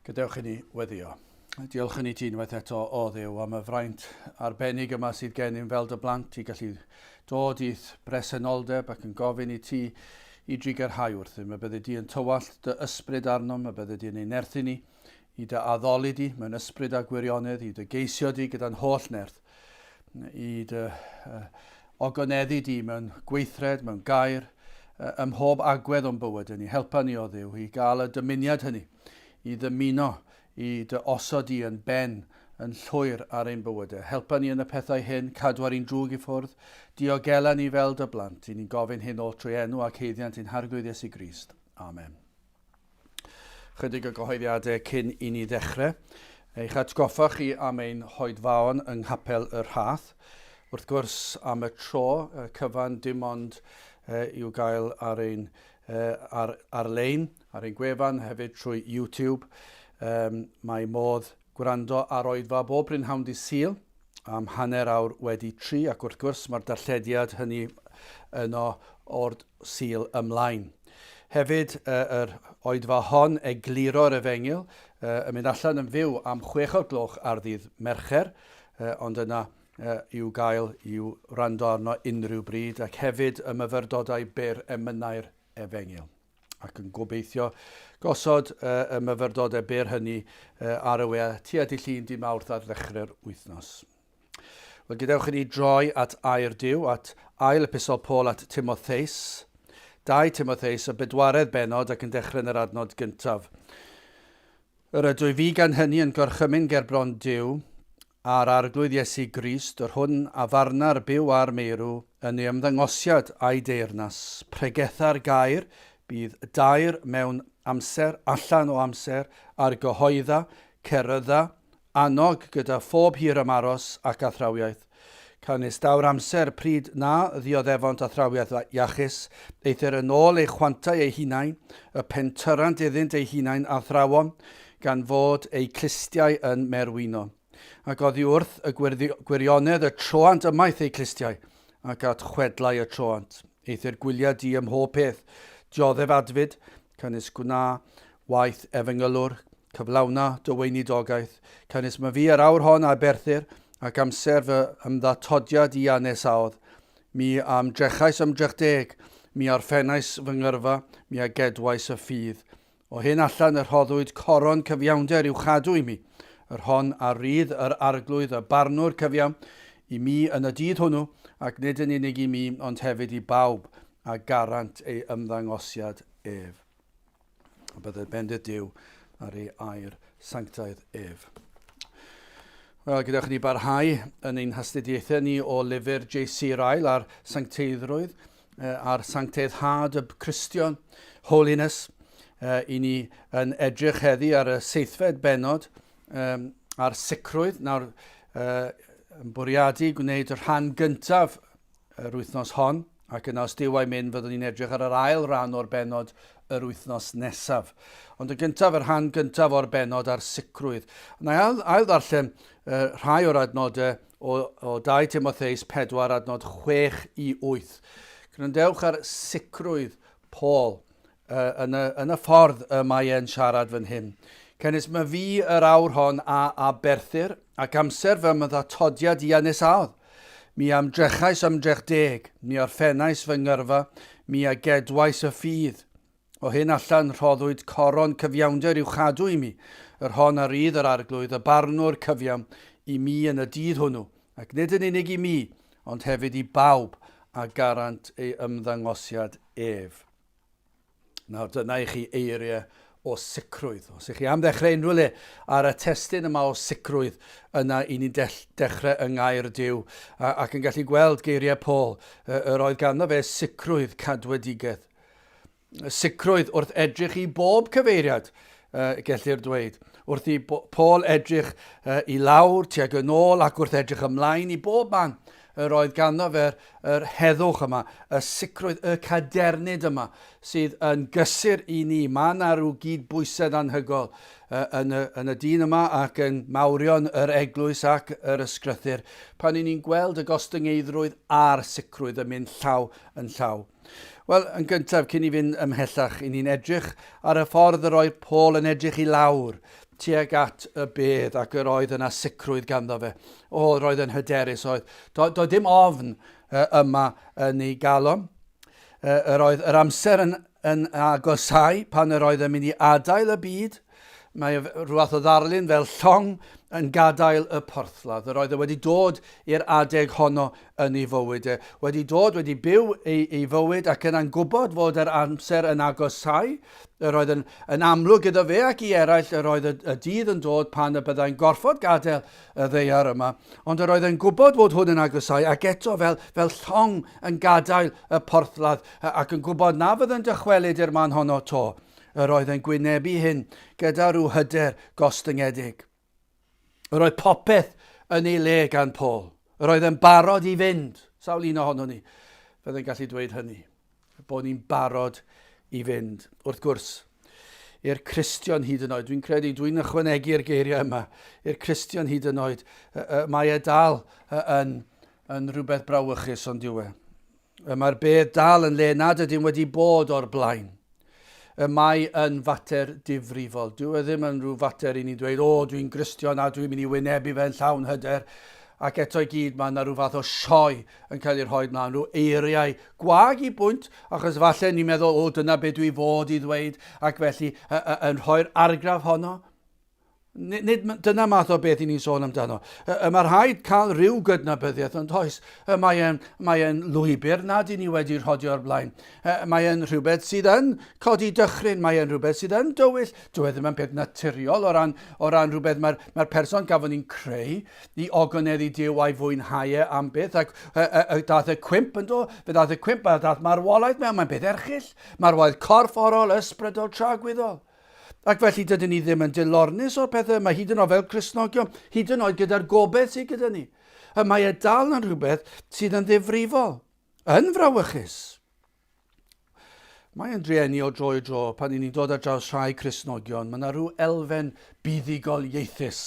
Gadewch i ni weddio. Diolch i ni ti unwaith eto, o Dduw, am y fraint arbennig yma sydd gennym fel dy blant i gallu dod i'th bresenoldeb ac yn gofyn i ti i drugarhau wrthym, y byddi di yn tywallt dy ysbryd arnom, y byddi di yn ein nerthu ni, i dy addoli di mewn ysbryd a gwirionedd, i dy geisio di gyda'n holl nerth, i dy uh, ogoneddu di mewn gweithred, mewn gair, uh, ym mhob agwedd o'n bywyd ni. Helpa ni o Dduw i gael y dymuniad hynny, i ddymuno i dy osod di yn ben yn llwyr ar ein bywydau. Helpa ni yn y pethau hyn, cadw ar un drwg i ffwrdd, diogela ni fel dy blant. I ni'n gofyn hyn oll trwy enw ac haeddiant ein Harglwydd Iesu Grist. Amen. Chydig o gyhoeddiadau cyn i ni ddechrau. Eich atgoffa chi am ein hoedfaon yng Nghapel y Rhath. Wrth gwrs, am y tro cyfan dim ond i'w gael ar ein ar, ar-lein, ar ein gwefan, hefyd trwy YouTube. Um, mae modd gwrando ar oedfa bob prynhawn dydd Sul am 3:30 ac wrth gwrs mae'r darllediad hynny yno o'r Sul ymlaen. Hefyd, yr oedfa hon egluro'r efengyl yn mynd allan yn fyw am 6 o'r gloch ar ddydd Mercher, ond yna i'w gael i'w wrando arno unrhyw bryd, ac hefyd y myfyrdodau byr emynau'r efengyl. Ac yn gobeithio gosod y myfyrdodau byr hynny ar y we tua dydd Llun, dydd Mawrth ar ddechrau'r wythnos. Wel, gadewch i ni droi at air Duw, at ail epistol Paul at Timotheus. 2 Timotheus, y bedwaredd bennod ac yn dechrau yn yr adnod gyntaf. Yr ydw i fi gan hynny yn gorchymyn gerbron Duw a'r Arglwydd Iesu Grist, yr hwn a farna'r byw a'r meirw, yn ei ymddangosiad a'i deyrnas. Pregetha'r gair, bydd dair mewn amser, allan o amser, argyhoedda, cerydda, Annog gyda phob hir ymaros ac athrawiaeth. Canys daw'r amser pryd na ddioddefont athrawiaeth iachus, eithr yn ôl eu chwantau eu hunain, y pentyrant iddynt eu hunain athrawon, gan fod eu clustiau yn merwino. Ac oddi wrth y gwirionedd y troant ymaith eu clustiau, ac at chwedlau y troant. Eithr gwylia di ym mhob peth, dioddef adfyd, canys gwna waith efengylwr, Cyflawna dy weinidogaeth, canys myfi yr awr hon a aberthir, ac amser fy ymddatodiad i a nesaodd. Mi a ymdrechais ymdrech deg, mi a orffennais fy ngyrfa, mi a gedwais y ffydd. O hyn allan y rhoddwyd coron cyfiawnder i'w chadw i mi, yr hon a rydd yr Arglwydd y barnwr cyfiawn i mi yn y dydd hwnnw, ac nid yn unig i mi, ond hefyd i bawb a garant ei ymddangosiad ef. A byddai bendith Duw ar ei air sanctaidd ef. Wel, gyda ni barhau yn ein hastudiaethau ni o lyfr J.C. Ryle ar sancteiddrwydd, a'r sancteiddhad y Cristion, holiness. I ni yn edrych heddi ar y seithfed bennod ar sicrwydd. Nawr, yn bwriadu gwneud y rhan gyntaf yr wythnos hon, ac yna os Duw a'i mynd fyddwn ni'n edrych ar yr ail ran o'r bennod yr wythnos nesaf. Ond y gyntaf, y rhan gyntaf o'r bennod ar sicrwydd. Na i ail, ail ddarllen uh, rhai o'r adnodau o, o 2 Timotheus 4 adnod 6 i 8. Gwrandewch ar sicrwydd Paul uh, yn, y, yn y ffordd y mae e'n siarad fan hyn. Canys mae fi yr awr hon a aberthir, ac amser fy mddatodiad i a nesaodd. Mi a ymdrechais ymdrech deg, mi orffennais fy ngyrfa, mi a gedwais y ffydd. O hyn allan rhoddwyd coron cyfiawnder i'w chadw i mi, yr hon a rydd yr Arglwydd, y barnwr cyfiawn, i mi yn y dydd hwnnw, ac nid yn unig i mi, ond hefyd i bawb a garant ei ymddangosiad ef. Nawr dyna i chi eiriau o sicrwydd. Os ych chi am ddechrau unrhyw le ar y testun yma o sicrwydd, yna i ni'n dechrau yng ngair Duw ac yn gallu gweld geiriau Paul, yr oedd ganddo fe sicrwydd cadwedigaeth. Sicrwydd wrth edrych i bob cyfeiriad, gellir dweud. Wrth i Paul edrych i lawr, tuag yn ôl ac wrth edrych ymlaen i bob man, yr oedd ganddo fe'r yr heddwch yma, y sicrwydd, y cadernid yma sydd yn gysur i ni. Mae yna rhyw gyd-bwysedd anhygoel yn y, yn y dyn yma ac yn mawrion yr eglwys ac yr ysgrythur pan i ni'n gweld y gostyngeiddrwydd a'r sicrwydd yn mynd llaw yn llaw. Wel, yn gyntaf, cyn i fynd ymhellach, i ni'n edrych ar y ffordd yr oedd Paul yn edrych i lawr tuag at y bedd ac yr oedd yna sicrwydd ganddo fe. O, roedd yn hyderus oedd. Do, doedd dim ofn yma yn ei galon. Yr oedd yr amser yn, yn agosáu pan yr oedd yn mynd i adael y byd. Mae rhyw fath o ddarlun fel llong yn gadael y porthladd. Yr oedd e wedi dod i'r adeg honno yn ei fywyd e. Wedi dod, wedi byw ei, ei fywyd ac yna'n gwybod fod yr amser yn agosáu. Yr oedd yn, yn amlwg iddo fe ac i eraill yr oedd y, y dydd yn dod pan y byddai'n gorfod gadael y ddaear yma, ond yr oedd e'n gwybod fod hwn yn agosáu ac eto fel, fel llong yn gadael y porthladd ac yn gwybod na fydd yn dychwelyd i'r man honno to. Yr oedd e'n gwynebu hyn gyda rhyw hyder gostyngedig. Yr oedd popeth yn ei le gan Paul. Yr oedd e'n barod i fynd. Sawl un ohono ni fydd yn gallu dweud hynny. Bod ni'n barod i fynd. Wrth gwrs, i'r Cristion hyd yn oed, dwi'n credu, dwi'n ychwanegu'r geiriau yma, i'r Cristion hyd yn oed, mae e dal yn, yn rhywbeth brawychus ond yw e. Mae'r bedd dal yn le nad ydym wedi bod o'r blaen. Y mae yn fater difrifol. Dyw e ddim yn rhyw fater i ni'n dweud, o, dwi'n Gristion a dwi'n mynd i wynebu fe'n llawn hyder. Ac eto i gyd mae yna rhyw fath o sioe yn cael ei rhoi mlaen, rhyw eiriau gwag i bwynt, achos falle ni'n meddwl, o, dyna be dwi fod i ddweud, ac felly yn rhoi'r argraff honno. Nid dyna math o beth i ni'n sôn amdano. Y mae rhaid cael rhyw gydnabyddiaeth, ond oes, y mae e'n mae e'n lwybr nad i ni wedi rhodio o'r blaen. Y mae e'n rhywbeth sydd yn codi dychryn, mae e'n rhywbeth sydd yn dywyll. Dyw e ddim yn peth naturiol o ran, o ran rhywbeth mae'r mae person gafon ni'n creu i ogoneddu Duw a'i fwynhau e am byth. Ac y, y, y, dath y cwymp yn do, fe ddath y cwymp a dath marwolaeth mewn, mae'n beth erchyll. Marwolaeth corfforol, ysbrydol, tragwyddol. Ac felly dydyn ni ddim yn dilornus o'r pethau yma, hyd yn oed fel Cristnogion, hyd yn oed gyda'r gobeith sydd gyda ni. Y mae e dal yn rhywbeth sydd yn ddifrifol, yn frawychus. Mae yn drueni o dro i dro pan i ni'n dod ar draws rhai Cristnogion, mae yna rhyw elfen buddugoliaethus,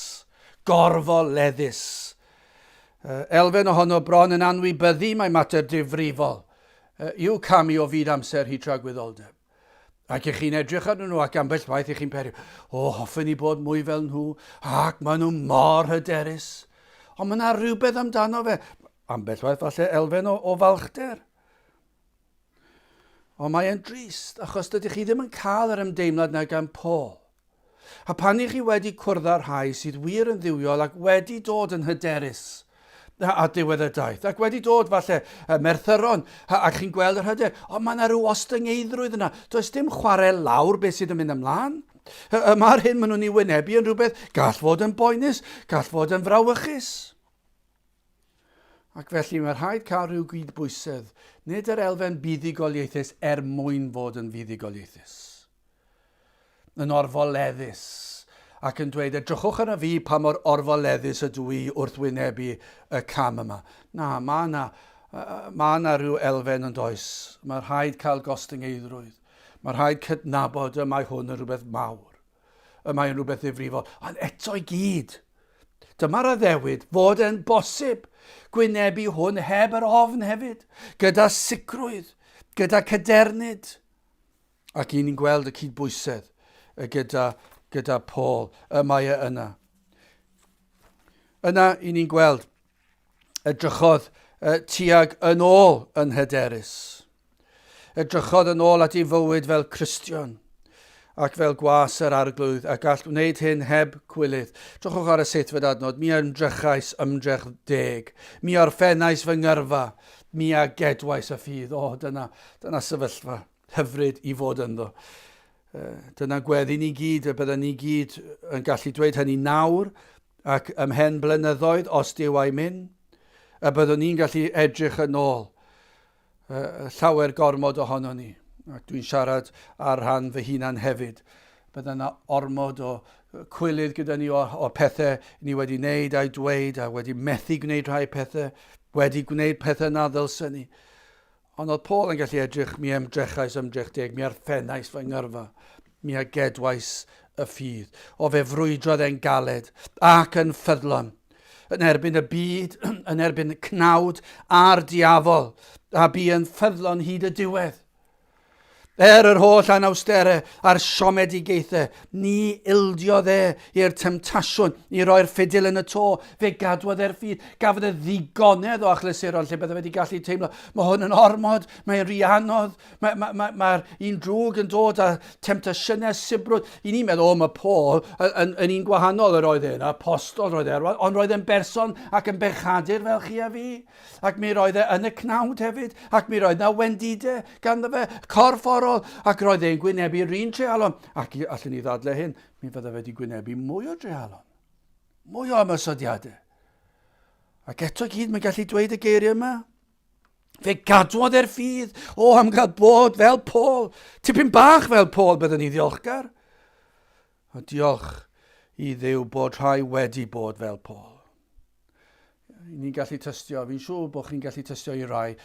gorfoleddus. Elfen ohono bron yn anwybyddu mae mater difrifol yw camu o fyd amser hyd tragwyddoldeb. Ac ych chi'n edrych arnyn nhw ac ambell waith ych chi'n peri, o, hoffen i bod mwy fel nhw, ac maen nhw mor hyderus. Ond mae yna rhywbeth amdano fe. Ambell waith falle elfen o, o falchder. Ond mae e'n drist, achos dydych chi ddim yn cael yr ymdeimlad na gan Paul. A phan i chi wedi cwrdd â rhai sydd wir yn dduwiol ac wedi dod yn hyderus ar diwedd y daith, ac wedi dod falle merthyron, ac chi'n gweld yr hyder, ond mae yna rhyw ostyngeiddrwydd yna. Does dim chwarae lawr beth sydd yn mynd ymlaen. Mae'r hyn maen nhw'n ei wynebu yn rhywbeth gall fod yn boenus, gall fod yn frawychus. Ac felly mae rhaid cael rhyw gydbwysedd, nid yr elfen buddugoliaethus er mwyn fod yn fuddugoliaethus. Yn orfoleddus ac yn dweud, edrychwch arna fi pa mor orfoleddus ydw i wrth wynebu y cam yma. Na, mae yna, mae yna rhyw elfen yn does. Mae rhaid cael gostyngeiddrwydd. Mae rhaid cydnabod y mae hwn yn rhywbeth mawr. Y mae yn rhywbeth ddifrifol. Ond eto i gyd, dyma'r addewid fod e'n bosib gwynebu hwn heb yr ofn hefyd, gyda sicrwydd, gyda cadernid. Ac i ni'n gweld y cydbwysedd gyda, gyda Paul, y mae e yna. Yna i ni'n gweld edrychodd tuag yn ôl yn hyderus. Edrychodd yn ôl at ei fywyd fel Cristion ac fel gwas yr arglwydd, a gall wneud hyn heb cwilydd. Drychwch ar y seithfed adnod, mi ymdrechais ymdrech deg, mi orffennais fy ngyrfa, mi a gedwais y ffydd. O, dyna, dyna sefyllfa hyfryd i fod ynddo. Dyna gweddi ni gyd, y byddwn ni gyd yn gallu dweud hynny nawr ac ymhen blynyddoedd, os Duw a'i myn, y byddwn ni'n gallu edrych yn ôl llawer gormod ohono ni. Ac dwi'n siarad ar rhan fy hunan hefyd. Bydda yna ormod o cwilydd gyda ni o, o pethau ni wedi wneud a'i dweud a wedi methu gwneud rhai pethau, wedi gwneud pethau na ddylsen ni. Ond oedd Paul yn gallu edrych, mi ymdrechais ymdrech deg, mi arffennais fy ngyrfa, mi a gedwais y ffydd. O fe frwydrodd e'n galed ac yn ffyddlon, yn erbyn y byd, yn erbyn y cnawd a'r diafol, a bu yn ffyddlon hyd y diwedd. Er yr holl anawsterau a'r siomedigaethau, ni ildiodd e i'r temtasiwn i roi'r ffidil yn y to. Fe gadwodd e'r ffydd. Gafodd e ddigonedd o achlysuron lle bydde wedi gallu teimlo, mae hwn yn ormod, mae'n rhy anodd, mae'r mae, mae, mae un drwg yn dod â temtasiynau sibrwd. I ni'n meddwl, o, mae Paul yn, yn, yn un gwahanol, yr oedd e'n apostol, roedd e, ond roedd e'n berson ac yn bechadur fel chi a fi. Ac mi roedd e yn y cnawd hefyd, ac mi roedd na wendidau ganddo fe, corfforol, ac roedd e'n gwynebu'r un treialon. Ac allwn ni ddadle hyn, mi fydde fe wedi gwynebu mwy o dreialon, mwy o ymosodiadau. Ac eto gyd mae'n gallu dweud y geiriau yma. Fe gadwodd e'r ffydd, o am gael bod fel Paul, tipyn bach fel Paul byddwn ni ddiolchgar. A diolch i Dduw bod rhai wedi bod fel Paul. Ni'n gallu tystio, fi'n siŵr bod chi'n gallu tystio i rai.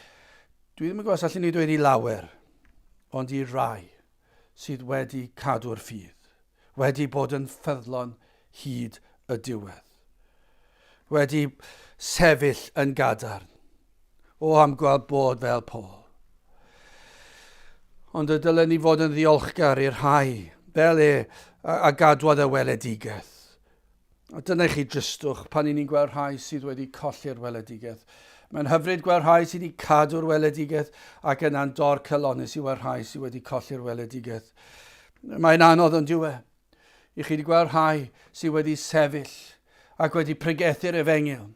Dwi ddim yn gwybod os allwn ni dweud i lawer, ond i rai sydd wedi cadw'r ffydd, wedi bod yn ffyddlon hyd y diwedd, wedi sefyll yn gadarn. O, am gweld bod fel Paul. Ond y dylen ni fod yn ddiolchgar i'r rhai fel e a, a gadwodd y weledigaeth. A dyna i chi dristwch pan i ni'n gweld rhai sydd wedi colli'r weledigaeth. Mae'n hyfryd gweld rhai sydd wedi cadw'r weledigaeth ac yna'n dor calonus i weld rhai sydd wedi colli'r weledigaeth. Mae'n anodd ond yw e. I chi wedi gweld rhai sydd wedi sefyll ac wedi pregethu'r efengyl.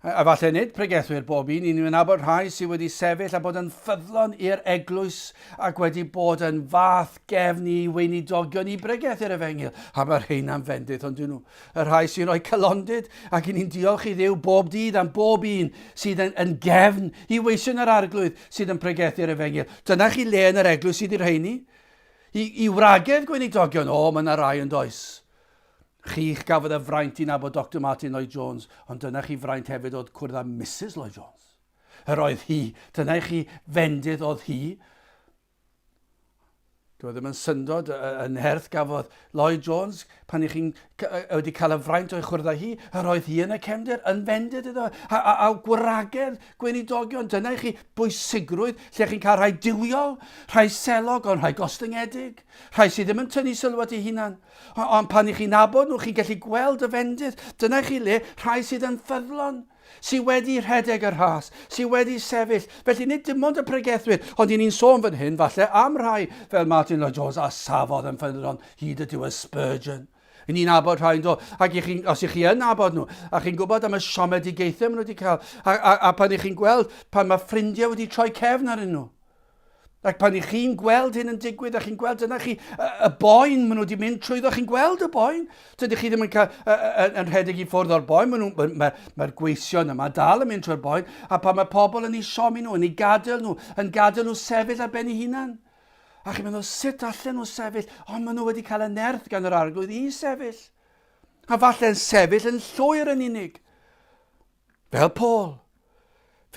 A falle nid pregethwyr bob un, ni'n nabod rhai sydd wedi sefyll a bod yn ffyddlon i'r eglwys ac wedi bod yn fath gefn i weinidogion i bregethu'r efengyl. A mae rheina'n fendith ond dyn nhw. Y rhai sy'n rhoi calondid ac i ni'n diolch i Dduw bob dydd am bob un sydd yn, yn gefn i weision yr arglwydd sydd yn pregethu'r efengyl. Dyna chi le yn yr eglwys sydd i'r rheini. I, i wragedd gweinidogion, o, mae yna rai yn does. Chi'ch gafodd y fraint i nabod Doctor Martin Lloyd Jones, ond dyna chi fraint hefyd oedd cwrdd â Misus Lloyd Jones. Yr oedd hi, dyna i chi fendith oedd hi. Dwi e ddim yn syndod y nerth gafodd Lloyd Jones pan i chi'n wedi cael y fraint o'i chwrdd â hi, yr oedd hi yn y cefndir, yn fendith iddo, a, a, a gwragedd gweinidogion, dyna i chi bwysigrwydd lle chi'n cael rhai duwiol, rhai selog, ond rhai gostyngedig, rhai sydd ddim yn tynnu sylw at ei hunan. Ond pan i chi'n nabod nhw, chi'n gallu gweld y fendith. Dyna chi le, rhai sydd yn ffyddlon, sydd wedi rhedeg y rhas, sydd wedi sefyll. Felly nid dim ond y pregethwyr, ond i ni'n sôn fan hyn falle am rhai fel Martin Lloyd Jones a safodd yn ffyddlon hyd y diwedd Spurgeon. I ni'n nabod rhai yn do, ac i chi, os i chi yn nabod nhw, a chi'n gwybod am y siomedigaethau maen nhw wedi cael, a, a, a pan i chi'n gweld pan mae ffrindiau wedi troi cefn arnyn nhw, Ac pan i chi'n gweld hyn yn digwydd, a chi'n gweld dyna chi y, y boen maen nhw wedi mynd trwyddo, chi'n gweld y boen. Dydych chi ddim yn, cael, yn, yn rhedeg i ffwrdd o'r boen, mae'r ma, ma, ma gweision yma dal yn mynd trwy'r boen, a pan mae pobl yn eu siomi nhw, yn eu gadael nhw, yn gadael nhw sefyll ar ben eu hunan. A chi'n meddwl, sut allan nhw sefyll? Ond maen nhw wedi cael y nerth gan yr arglwydd i sefyll. A falle'n sefyll yn llwyr yn unig. Fel Paul,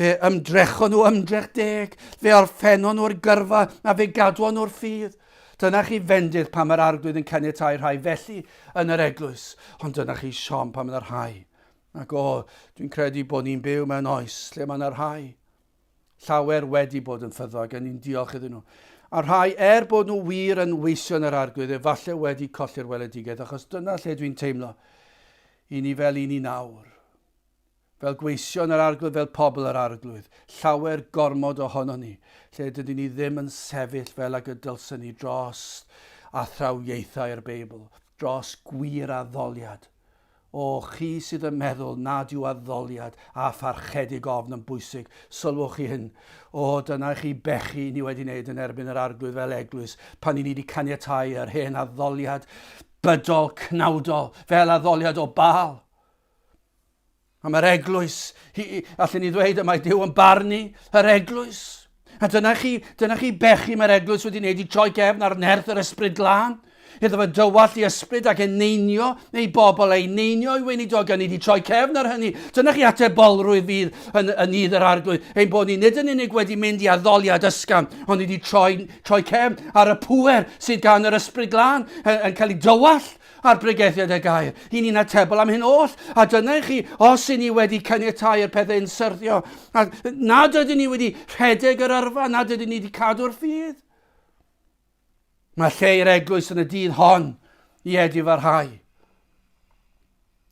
fe ymdrechon nhw ymdrech deg, fe orffennon nhw'r gyrfa a fe gadwon nhw'r ffydd. Dyna chi fendith pan mae'r arglwydd yn caniatáu rhai felly yn yr eglwys, ond dyna chi siom pan mae'r rhai. Ac o, dwi'n credu bod ni'n byw mewn oes lle mae yna rhai llawer wedi bod yn ffyddog a ni'n diolch iddyn nhw. A rhai, er bod nhw wir yn weision yr arglwydd, efallai wedi colli'r weledigaeth, achos dyna lle dwi'n teimlo i ni fel i ni nawr. Fel gweision yr Arglwydd, fel pobl yr Arglwydd, llawer gormod ohonon ni, lle dydyn ni ddim yn sefyll fel ag y dylsen ni dros athrawiaethau'r Beibl, dros gwir addoliad. O, chi sydd yn meddwl nad yw addoliad a pharchedig ofn yn bwysig, sylwch chi hyn. O, dyna chi bechu ni wedi wneud yn erbyn yr Arglwydd fel eglwys, pan i ni wedi caniatáu yr hen addoliad bydol cnawdol, fel addoliad o Baal. A mae'r eglwys, hi, allen ni ddweud y mae Duw yn barnu yr eglwys. A dyna chi, dyna chi bechu mae'r eglwys wedi wneud i troi gefn ar nerth yr ysbryd glân. Iddo fe dywallt i ysbryd ac eneinio ei bobl, ei neinio i weinidogion. Ni wedi troi cefn ar hynny. Dyna chi atebolrwydd fydd yn, yn nydd yr arglwydd. Ein bod ni nid yn unig wedi mynd i addoliad ysgafn, ond ni wedi troi, troi cefn ar y pŵer sydd gan yr ysbryd glân yn, yn cael ei dywallt ar bregethiad y gair. I ni'n atebol am hyn oll, a dyna i chi, os i ni wedi caniatáu i'r pethau yn syrthio, a nad ydyn ni wedi rhedeg yr yrfa, nad ydyn ni wedi cadw'r ffydd. Mae lle i'r eglwys yn y dydd hon i edifarhau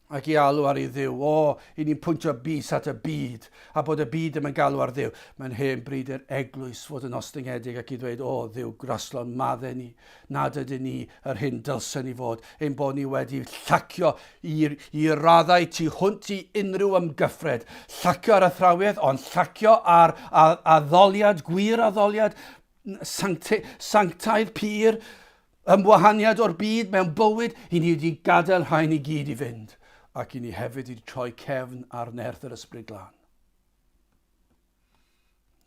ac i alw ar ei Dduw. O, i ni'n pwyntio bys at y byd, a bod y byd ddim yn galw ar Dduw. Mae'n hen bryd i'r eglwys fod yn ostyngedig ac i ddweud, o Dduw graslon, madde ni, nad ydyn ni yr hyn dylsen ni fod, ein bod ni wedi llacio i, i raddau tu hwnt i unrhyw ymgyffred. Llacio ar athrawiaeth, ond llacio ar addoliad, gwir addoliad, sancte, sanctaidd pur, ymwahaniad o'r byd mewn bywyd, i ni wedi gadael rhain i gyd i fynd, ac i ni hefyd wedi troi cefn ar nerth yr Ysbryd Glân.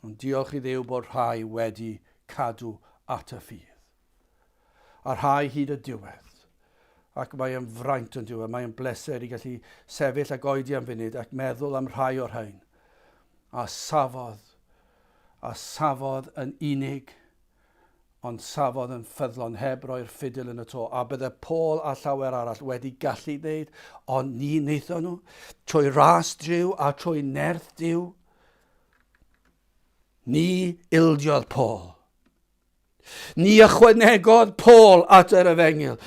Ond diolch i Dduw bod rhai wedi cadw at y ffydd. A rhai hyd y diwedd. Ac mae yn fraint yn diwedd, mae yn bleser i gallu sefyll ac oedi am funud ac meddwl am rhai o'r rhain. A safodd a safodd yn unig, ond safodd yn ffyddlon heb roi'r ffidil yn y to, a bydde Paul a llawer arall wedi gallu wneud, ond ni wnaethon nhw, trwy ras Duw a trwy nerth Duw. Ni ildiodd Paul. Ni ychwanegodd Paul at yr efengyl,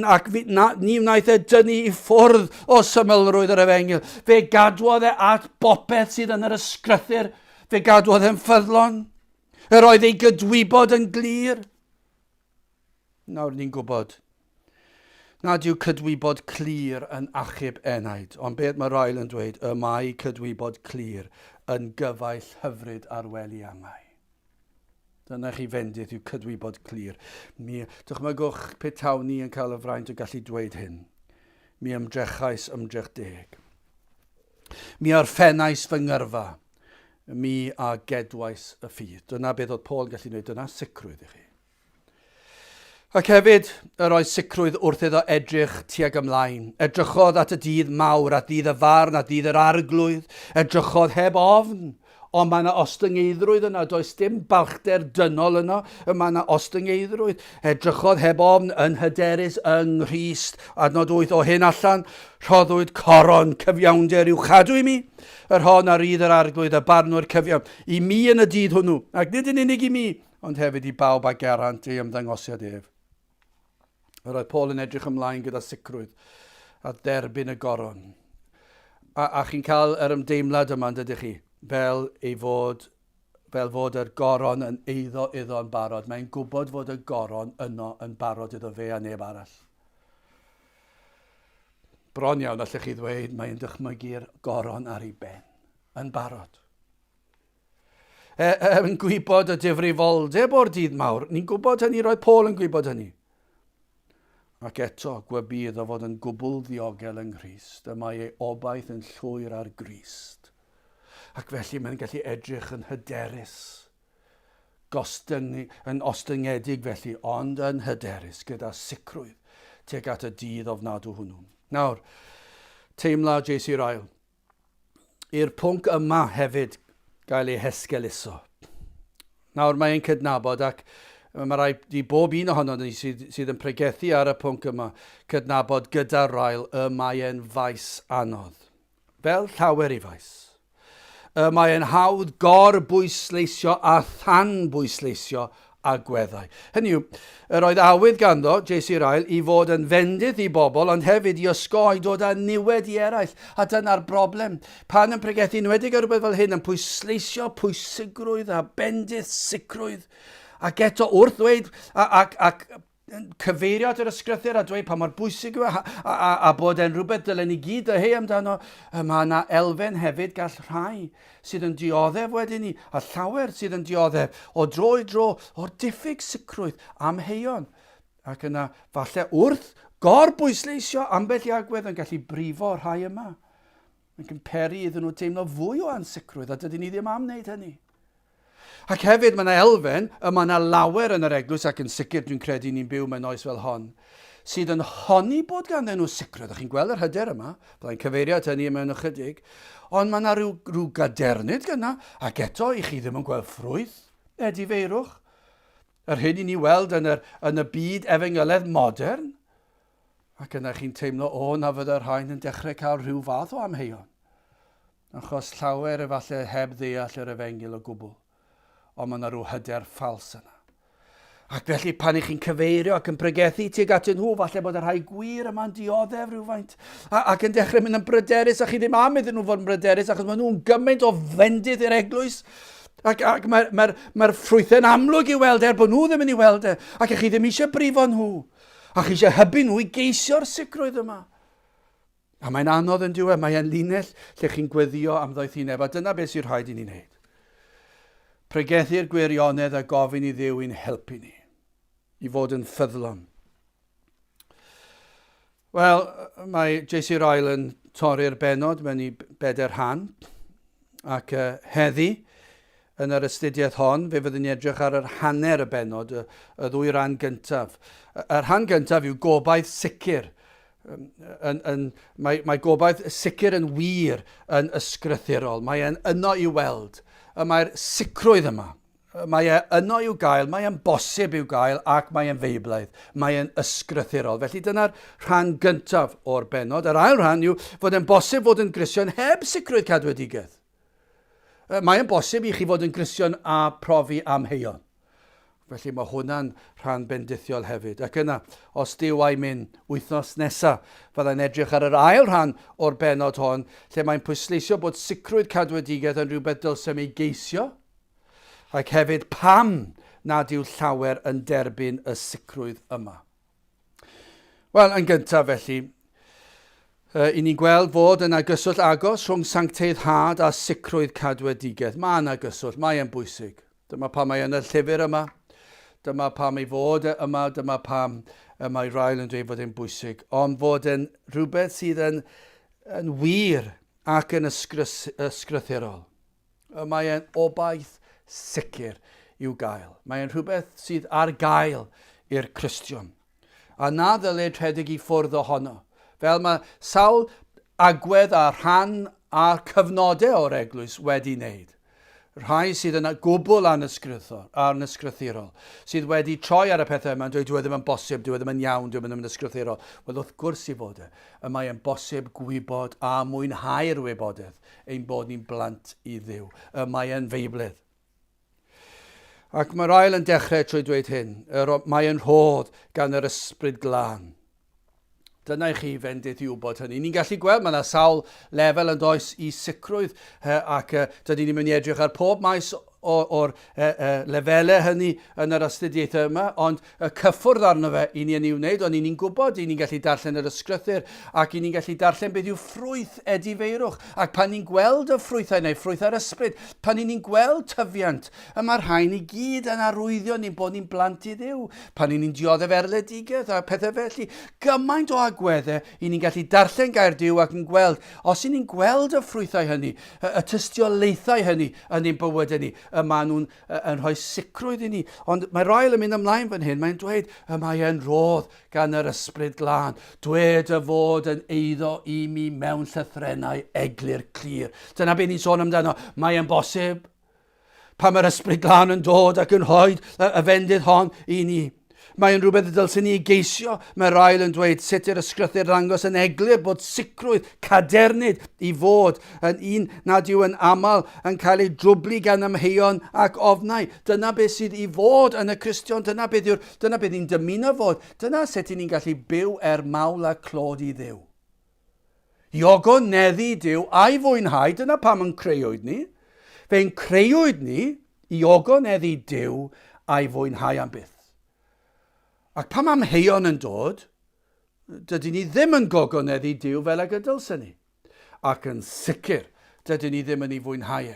ac na, ni wnaeth e dynnu i ffwrdd o symlrwydd yr efengyl. Fe gadwodd e at bopeth sydd yn yr ysgrythur. Fe gadwodd e'n ffyddlon. Yr oedd ei gydwybod yn glir. Nawr ni'n gwybod nad yw cydwybod clir yn achub enaid, ond beth mae Ryle yn dweud, y mae cydwybod clir yn gyfaill hyfryd ar wely angau. Dyna chi fendith yw cydwybod clir. Mi, dychmygwch pe tawn ni yn cael y fraint o gallu dweud hyn. Mi ymdrechais ymdrech deg. Mi orffennais fy ngyrfa. Mi a gedwais y ffydd. Dyna beth oedd Paul yn gallu gwneud. Dyna sicrwydd i chi. Ac hefyd, yr oedd sicrwydd wrth iddo edrych tuag ymlaen. Edrychodd at y dydd mawr, at ddydd y farn, at ddydd yr arglwydd. Edrychodd heb ofn. Ond mae yna ostyngeiddrwydd yna, does dim balchder dynol yno, mae yna ostyngeiddrwydd. Edrychodd heb ofn yn hyderus yng Nghrist. Adnod 8, o hyn allan, rhoddwyd coron cyfiawnder i'w chadw i mi, yr hon a rydd yr arglwydd y barnwr cyfiawn, i mi yn y dydd hwnnw, ac nid yn unig i mi, ond hefyd i bawb a gerant ei ymddangosiad ef. Yr oedd Paul yn edrych ymlaen gyda sicrwydd at dderbyn y goron. A, a chi'n cael yr ymdeimlad yma, yn dydych chi, fel ei fod fel fod yr goron yn eiddo iddo yn barod. Mae'n gwybod fod y goron yno yn barod iddo fe a neb arall. Bron iawn, allech chi ddweud, mae'n dychmygu'r goron ar ei ben yn barod. E, e, yn gwybod y difrifoldeb o'r dydd mawr. Ni'n gwybod hynny, roedd Paul yn gwybod hynny. Ac eto, gwybu iddo fod yn gwbl ddiogel yng Nghrist, y mae ei obaith yn llwyr ar Grist. Ac felly mae'n gallu edrych yn hyderus, gostyng, yn ostyngedig felly, ond yn hyderus, gyda sicrwydd tuag at y dydd ofnadw hwnnw. Nawr, teimla J.C. Ryle, i'r pwnc yma hefyd gael ei hesgeuluso. Nawr mae e'n cydnabod ac mae rhaid i bob un ohono ni sydd, sydd yn pregethu ar y pwnc yma cydnabod gyda Ryle y mae e'n faes anodd. Fel llawer i faes. Y mae e'n hawdd gor-bwysleisio a than-bwysleisio agweddau. Hynny yw, yr oedd awydd ganddo, J.C. Ryle, i fod yn fendith i bobl, ond hefyd i osgoi dod â niwed i eraill. A dyna'r broblem. Pan yn pregethu, enwedig ar rhywbeth fel hyn, yn pwysleisio pwysigrwydd a bendith, sicrwydd, ac eto wrth ddweud, ac, ac, ac cyfeirio at yr ysgrythur a dweud pa mor bwysig yw e a, a, a, a bod e'n rhywbeth dylen ni gyd dyheu amdano, mae yna elfen hefyd gall rhai sydd yn dioddef wedyn ni, a llawer sydd yn dioddef o dro i dro o'r diffyg sicrwydd amheuon. Ac yna, falle wrth gorbwysleisio ambell i agwedd yn gallu brifo rhai yma. Ac yn peri iddyn nhw teimlo fwy o ansicrwydd, a dydyn ni ddim am wneud hynny. Ac hefyd mae yna elfen, y mae yna lawer yn yr eglwys ac yn sicr dwi'n credu ni'n byw mewn oes fel hon, sydd yn honni bod ganddyn nhw sicrwydd. A chi'n gweld yr hyder yma, byddai'n cyfeirio at hynny mewn ychydig, ond mae yna rhyw, rhyw gadernid gyna, ac eto i chi ddim yn gweld ffrwyth edifeirwch. Yr hyn i ni weld yn, yr, yn y byd efengyledd modern, ac yna chi'n teimlo, o, na fydda'r rhain yn dechrau cael rhyw fath o amheuon. Achos llawer efallai heb ddeall yr efengyl o gwbl, ond mae yna rhyw hyder ffals yna. Ac felly pan ych chi'n cyfeirio ac yn pregethu tuag atyn nhw, falle bod y rhai gwir yma'n dioddef rhywfaint a, ac yn dechrau mynd yn bryderus a chi ddim am iddyn nhw fod yn bryderus achos maen nhw'n gymaint o fendith i'r eglwys. Ac, ac mae'r mae, mae ffrwythau'n amlwg i'w weld er bod nhw ddim yn ei weld e. Ac chi ddim eisiau brifo nhw. A chi eisiau hybu nhw i geisio'r sicrwydd yma. A mae'n anodd yn diwedd, mae e'n linell lle chi'n gweddio am ddoethineb, a dyna beth sy'n rhaid i ni wneud. Pregethu'r gwirionedd a gofyn i Dduw i'n helpu ni i fod yn ffyddlon. Wel, mae J.C. Ryle yn torri'r benod mewn i bedair rhan, ac uh, heddi, yn yr astudiaeth hon, fe fyddwn ni edrych ar yr hanner y benod, y, y ddwy ran gyntaf. Y rhan gyntaf yw gobaith sicr yn, yn, mae, mae gobaith sicr yn wir yn ysgrythurol. Mae e'n yno i'w weld. Y mae'r sicrwydd yma. Mae e yno i'w gael, mae e'n bosib i'w gael ac mae e'n feiblaidd. Mae e'n ysgrythurol. Felly dyna'r rhan gyntaf o'r benod. Yr ail rhan yw fod e'n bosib fod yn Gristion heb sicrwydd cadwedigaeth. Mae e'n bosib i chi fod yn Gristion a profi amheuon. Felly mae hwnna'n rhan bendithiol hefyd. Ac yna, os Duw a'i mynd, wythnos nesa, fyddai'n edrych ar yr ail rhan o'r bennod hon, lle mae'n pwysleisio bod sicrwydd cadwedigaeth yn rhywbeth dylsem ei geisio, ac hefyd pam nad yw llawer yn derbyn y sicrwydd yma. Wel, yn gyntaf felly, uh, i ni'n gweld fod yna gyswllt agos rhwng sancteiddhad a sicrwydd cadwedigaeth. Mae yna gyswllt, mae e'n bwysig. Dyma pam mae yn y llyfr yma, dyma pam ei fod e yma, dyma pam y mae Ryle yn dweud fod e'n bwysig, ond fod e'n rhywbeth sydd yn, yn wir ac yn ysgrythurol. Y mae e'n obaith sicr i'w gael. Mae e'n rhywbeth sydd ar gael i'r Cristion. A na ddylid rhedeg i ffwrdd ohono. Fel mae sawl agwedd a rhan a'r cyfnodau o'r eglwys wedi wneud. Rhai sydd yn gwbl anysgrythurol, sydd wedi troi ar y pethau yma yn dweud dyw e ddim yn bosib, dyw e ddim yn iawn, dyw e ddim yn ysgrythurol. Wel, wrth gwrs i fod e. Y mae e'n bosib gwybod a mwynhau'r wybodaeth ein bod ni'n blant i Dduw. Y mae e'n Feibledd. Ac mae'r ail yn dechrau trwy dweud hyn, yr, mae yn rhodd gan yr Ysbryd Glân. Dyna i chi fendith i wybod hynny. Ni'n gallu gweld mae yna sawl lefel yn does i sicrwydd ac dydyn ni'n mynd i edrych ar pob maes o'r lefelau hynny yn yr astudiaethau yma, ond y cyffwrdd arno fe i ni yn ei wneud, ond i ni'n gwybod, i ni'n gallu darllen yr ysgrythur, ac i ni'n gallu darllen beth yw ffrwyth edifeirwch, ac pan ni'n gweld y ffrwythau neu ffrwythau'r ysbryd, pan i ni'n gweld tyfiant, y mae'r rhain i gyd yn arwyddio ni'n bod ni'n blant i Dduw, pan i ni'n dioddef erledigaeth a pethau felly, gymaint o agweddau i ni'n gallu darllen gair Duw ac yn gweld, os i ni'n gweld y ffrwythau hynny, y, y tystiolaethau hynny yn ein bywydau ni, y maen nhw'n yn rhoi sicrwydd i ni. Ond mae Ryle yn mynd ymlaen fan hyn, mae'n dweud, y mae e'n rhodd gan yr Ysbryd Glân. Dwed y fod yn eiddo i mi mewn llythrennau eglur clir. Dyna beth ni'n sôn amdano. Mae e'n bosib pan mae'r Ysbryd Glân yn dod ac yn rhoi y fendith hon i ni. Mae'n rhywbeth y dylswn ni ei geisio. Mae Ryle yn dweud sut i'r ysgrythur ddangos yn eglur bod sicrwydd, cadernid i fod yn un nad yw yn aml yn cael ei drwblu gan amheuon ac ofnau. Dyna beth sydd i fod yn y Cristion, dyna beth yw'r, dyna beth ni'n dymuno fod, dyna sut i ni'n gallu byw er mawl a clod i Dduw. I ogoneddu Duw a'i fwynhau, dyna pam yn creuwyd ni. Fe'n creuwyd ni i ogoneddu Duw a'i fwynhau am byth. Ac pam amheuon yn dod, dydyn ni ddim yn gogoneddu Duw fel ag y dylsen ni. Ac yn sicr, dydyn ni ddim yn ei fwynhau e.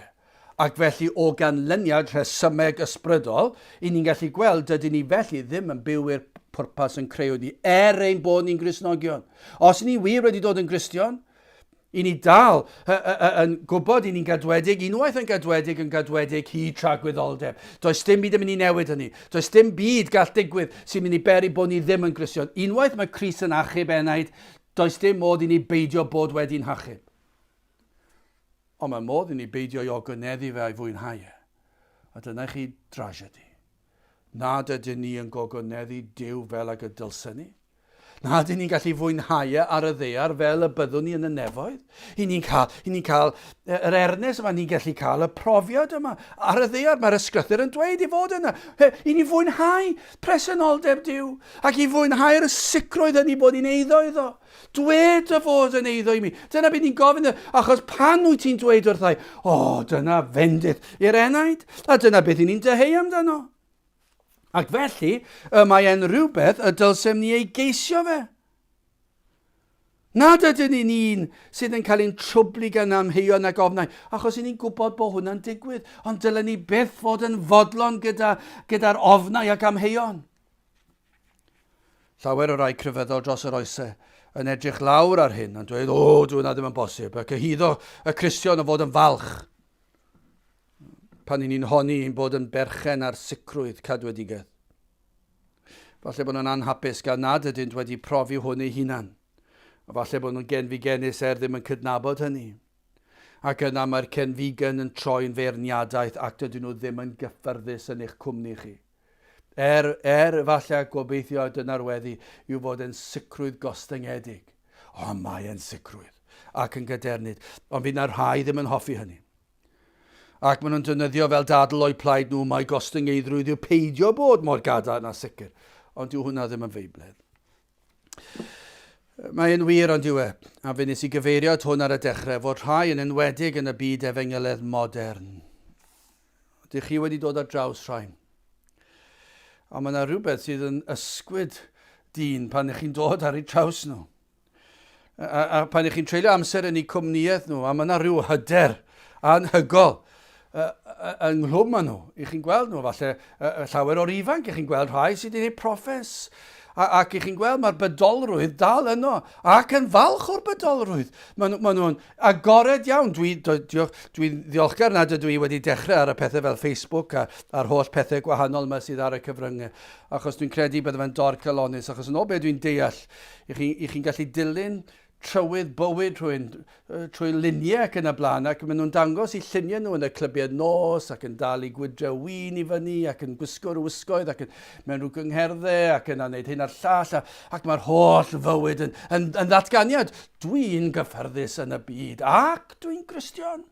Ac felly o ganlyniad rhesymeg ysbrydol, i ni'n gallu gweld dydyn ni felly ddim yn byw i'r pwrpas yn creuwyd ni, er ein bod ni'n Gristnogion. Os ni wir wedi dod yn Gristion, i ni dal yn gwybod i ni'n gadwedig, unwaith yn gadwedig, yn gadwedig hyd tragwyddoldeb. Does dim byd yn mynd i newid hynny. Does dim byd gall digwydd sy'n mynd i beri bod ni ddim yn Gristion. Unwaith mae Crist yn achub enaid, does dim modd i ni beidio bod wedi'n hachub. Ond mae modd i ni beidio ei ogoneddu fe a'i fwynhau e. A dyna i chi drasiedi. Nad ydyn ni yn gogoneddu Duw fel ag y dylsen ni. Na, dyn ni'n gallu fwynhau e ar y ddaear fel y byddwn ni yn y nefoedd. I ni'n cael, i ni'n cael yr ernes yma, ni'n gallu cael y profiad yma ar y ddaear. Mae'r ysgrythyr yn dweud i fod yna. I ni fwynhau presenoldeb Duw ac i fwynhau'r sicrwydd hynny bod ni'n eiddo iddo. Dwed dy fod yn eiddo i mi. Dyna beth ni'n gofyn, achos pan wyt ti'n dweud wrthai, o, oh, dyna fendith i'r enaid, a dyna beth i ni'n dyheu amdano. Ac felly, y mae e'n rhywbeth y dylsem ni ei geisio fe. Nad ydyn ni'n un sydd yn cael ein trwblu gan amheuon ac ofnau, achos i ni'n gwybod bod hwnna'n digwydd, ond dylen ni byth fod yn fodlon gyda, gyda'r ofnau ac amheuon. Llawer o rai crefyddol dros yr oesau yn edrych lawr ar hyn yn dweud, o, dwi hwnna ddim yn bosib, a cyhuddo y Cristion o fod yn falch. Pan i ni'n honni ein bod yn berchen ar sicrwydd cadwedigaeth. Falle bod nhw'n anhapus gan nad ydynt wedi profi hwn eu hunan. A falle bod nhw'n genfigennus er ddim yn cydnabod hynny. Ac yna mae'r cenfigen yn troi'n feirniadaeth ac dydyn nhw ddim yn gyffyrddus yn eich cwmni chi. Er, er, efallai a gobeithio a dyna'r weddi yw fod e'n sicrwydd gostyngedig. Ond mae e'n sicrwydd ac yn gadernid. Ond fydd na rhai ddim yn hoffi hynny. Ac maen nhw'n defnyddio fel dadl o'u plaid nhw mai gostyngeiddrwydd yw peidio bod mor gadarn a sicr. Ond dyw hwnna ddim yn Feiblaidd. Mae'n wir ond yw e, a fe nes i gyfeirio at hwn ar y dechrau, fod rhai yn enwedig yn y byd efengyledd modern. Ydych chi wedi dod ar draws rhain? A mae yna rhywbeth sydd yn ysgwyd dyn pan ych chi'n dod ar eu traws nhw. A, a pan ych chi'n treulio amser yn eu cwmnïaeth nhw, a mae yna rhyw hyder anhygol ynghlwm â nhw. I chi'n gweld nhw, falle llawer o'r ifanc, i chi'n gweld rhai sydd wedi gwneud proffes, a, ac i chi'n gweld mae'r bydolrwydd dal yno, ac yn falch o'r bydolrwydd. Maen nhw, maen nhw'n agored iawn. Dwi, diolch, dwi'n ddiolchgar nad ydw i wedi dechrau ar y pethau fel Facebook a, a'r holl pethau gwahanol yma sydd ar y cyfryngau, achos dwi'n credu bydde fe'n dorcalonnus, achos yn ôl beth dwi'n deall, I chi'n chi gallu dilyn trywydd bywyd rhywun trwy luniau ac yn y blaen, ac maen nhw'n dangos eu lluniau nhw yn y clybiau nos ac yn dal i gwydrau win i fyny ac yn gwisgo rhyw wisgoedd ac yn mewn rhyw gyngherddau ac yna'n gwneud hyn a'r llall a, ac mae'r holl fywyd yn, yn, yn ddatganiad. Dwi'n gyffyrddus yn y byd ac dwi'n Gristion.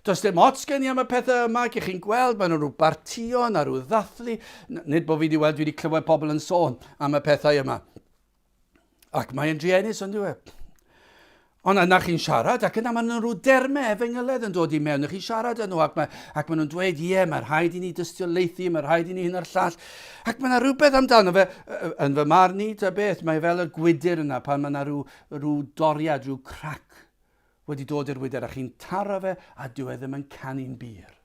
Does dim ots gen i am y pethau yma, ac chi'n gweld, maen nhw'n rhyw bartïon a rhyw ddathlu. Nid bod fi wedi weld, dwi wedi clywed pobl yn sôn am y pethau yma. Ac mae'n druenus, ond yw e? Ond yna chi'n siarad, ac yna maen nhw'n rhyw dermau efengyledd yn dod i mewn. Chi'n siarad â nhw, ac, mae, ac maen nhw'n dweud, ie, mae rhaid i ni dystiolaethu, mae rhaid i ni hyn a'r llall. Ac mae yna rhywbeth amdano fe, yn fy marn i, ta beth, mae fel y gwydr yna pan mae yna rhyw, rhyw doriad, rhyw crac wedi dod i'r wydr a chi'n taro fe a dyw e ddim yn canu'n bur.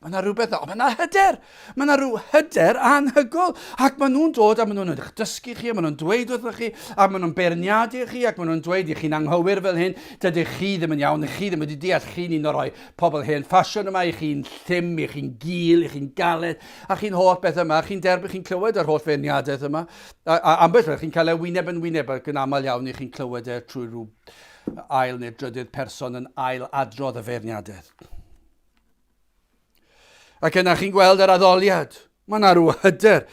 Mae yna rhywbeth, ond mae yna hyder. Mae yna rhyw hyder anhygol. Ac maen nhw'n dod a maen nhw'n eich dysgu chi, a maen nhw'n dweud wrthych chi, a maen nhw'n beirniadu chi, ac maen nhw'n dweud i chi'n anghywir fel hyn, dydych chi ddim yn iawn, chi ddim wedi deall, chi'n un o'r rhai pobl hen ffasiwn yma, i chi'n llym, i chi'n gul, i chi'n galed, a chi'n holl beth yma, chi'n derbyn, chi'n clywed yr holl feirniadaeth yma. A, a ambell waith chi'n cael e wyneb yn wyneb, ac yn aml iawn i chi'n clywed e trwy rhyw ail neu'r drydydd person yn ail adrodd y feirniadaeth. Ac yna chi'n gweld yr addoliad. Mae yna rhyw hyder.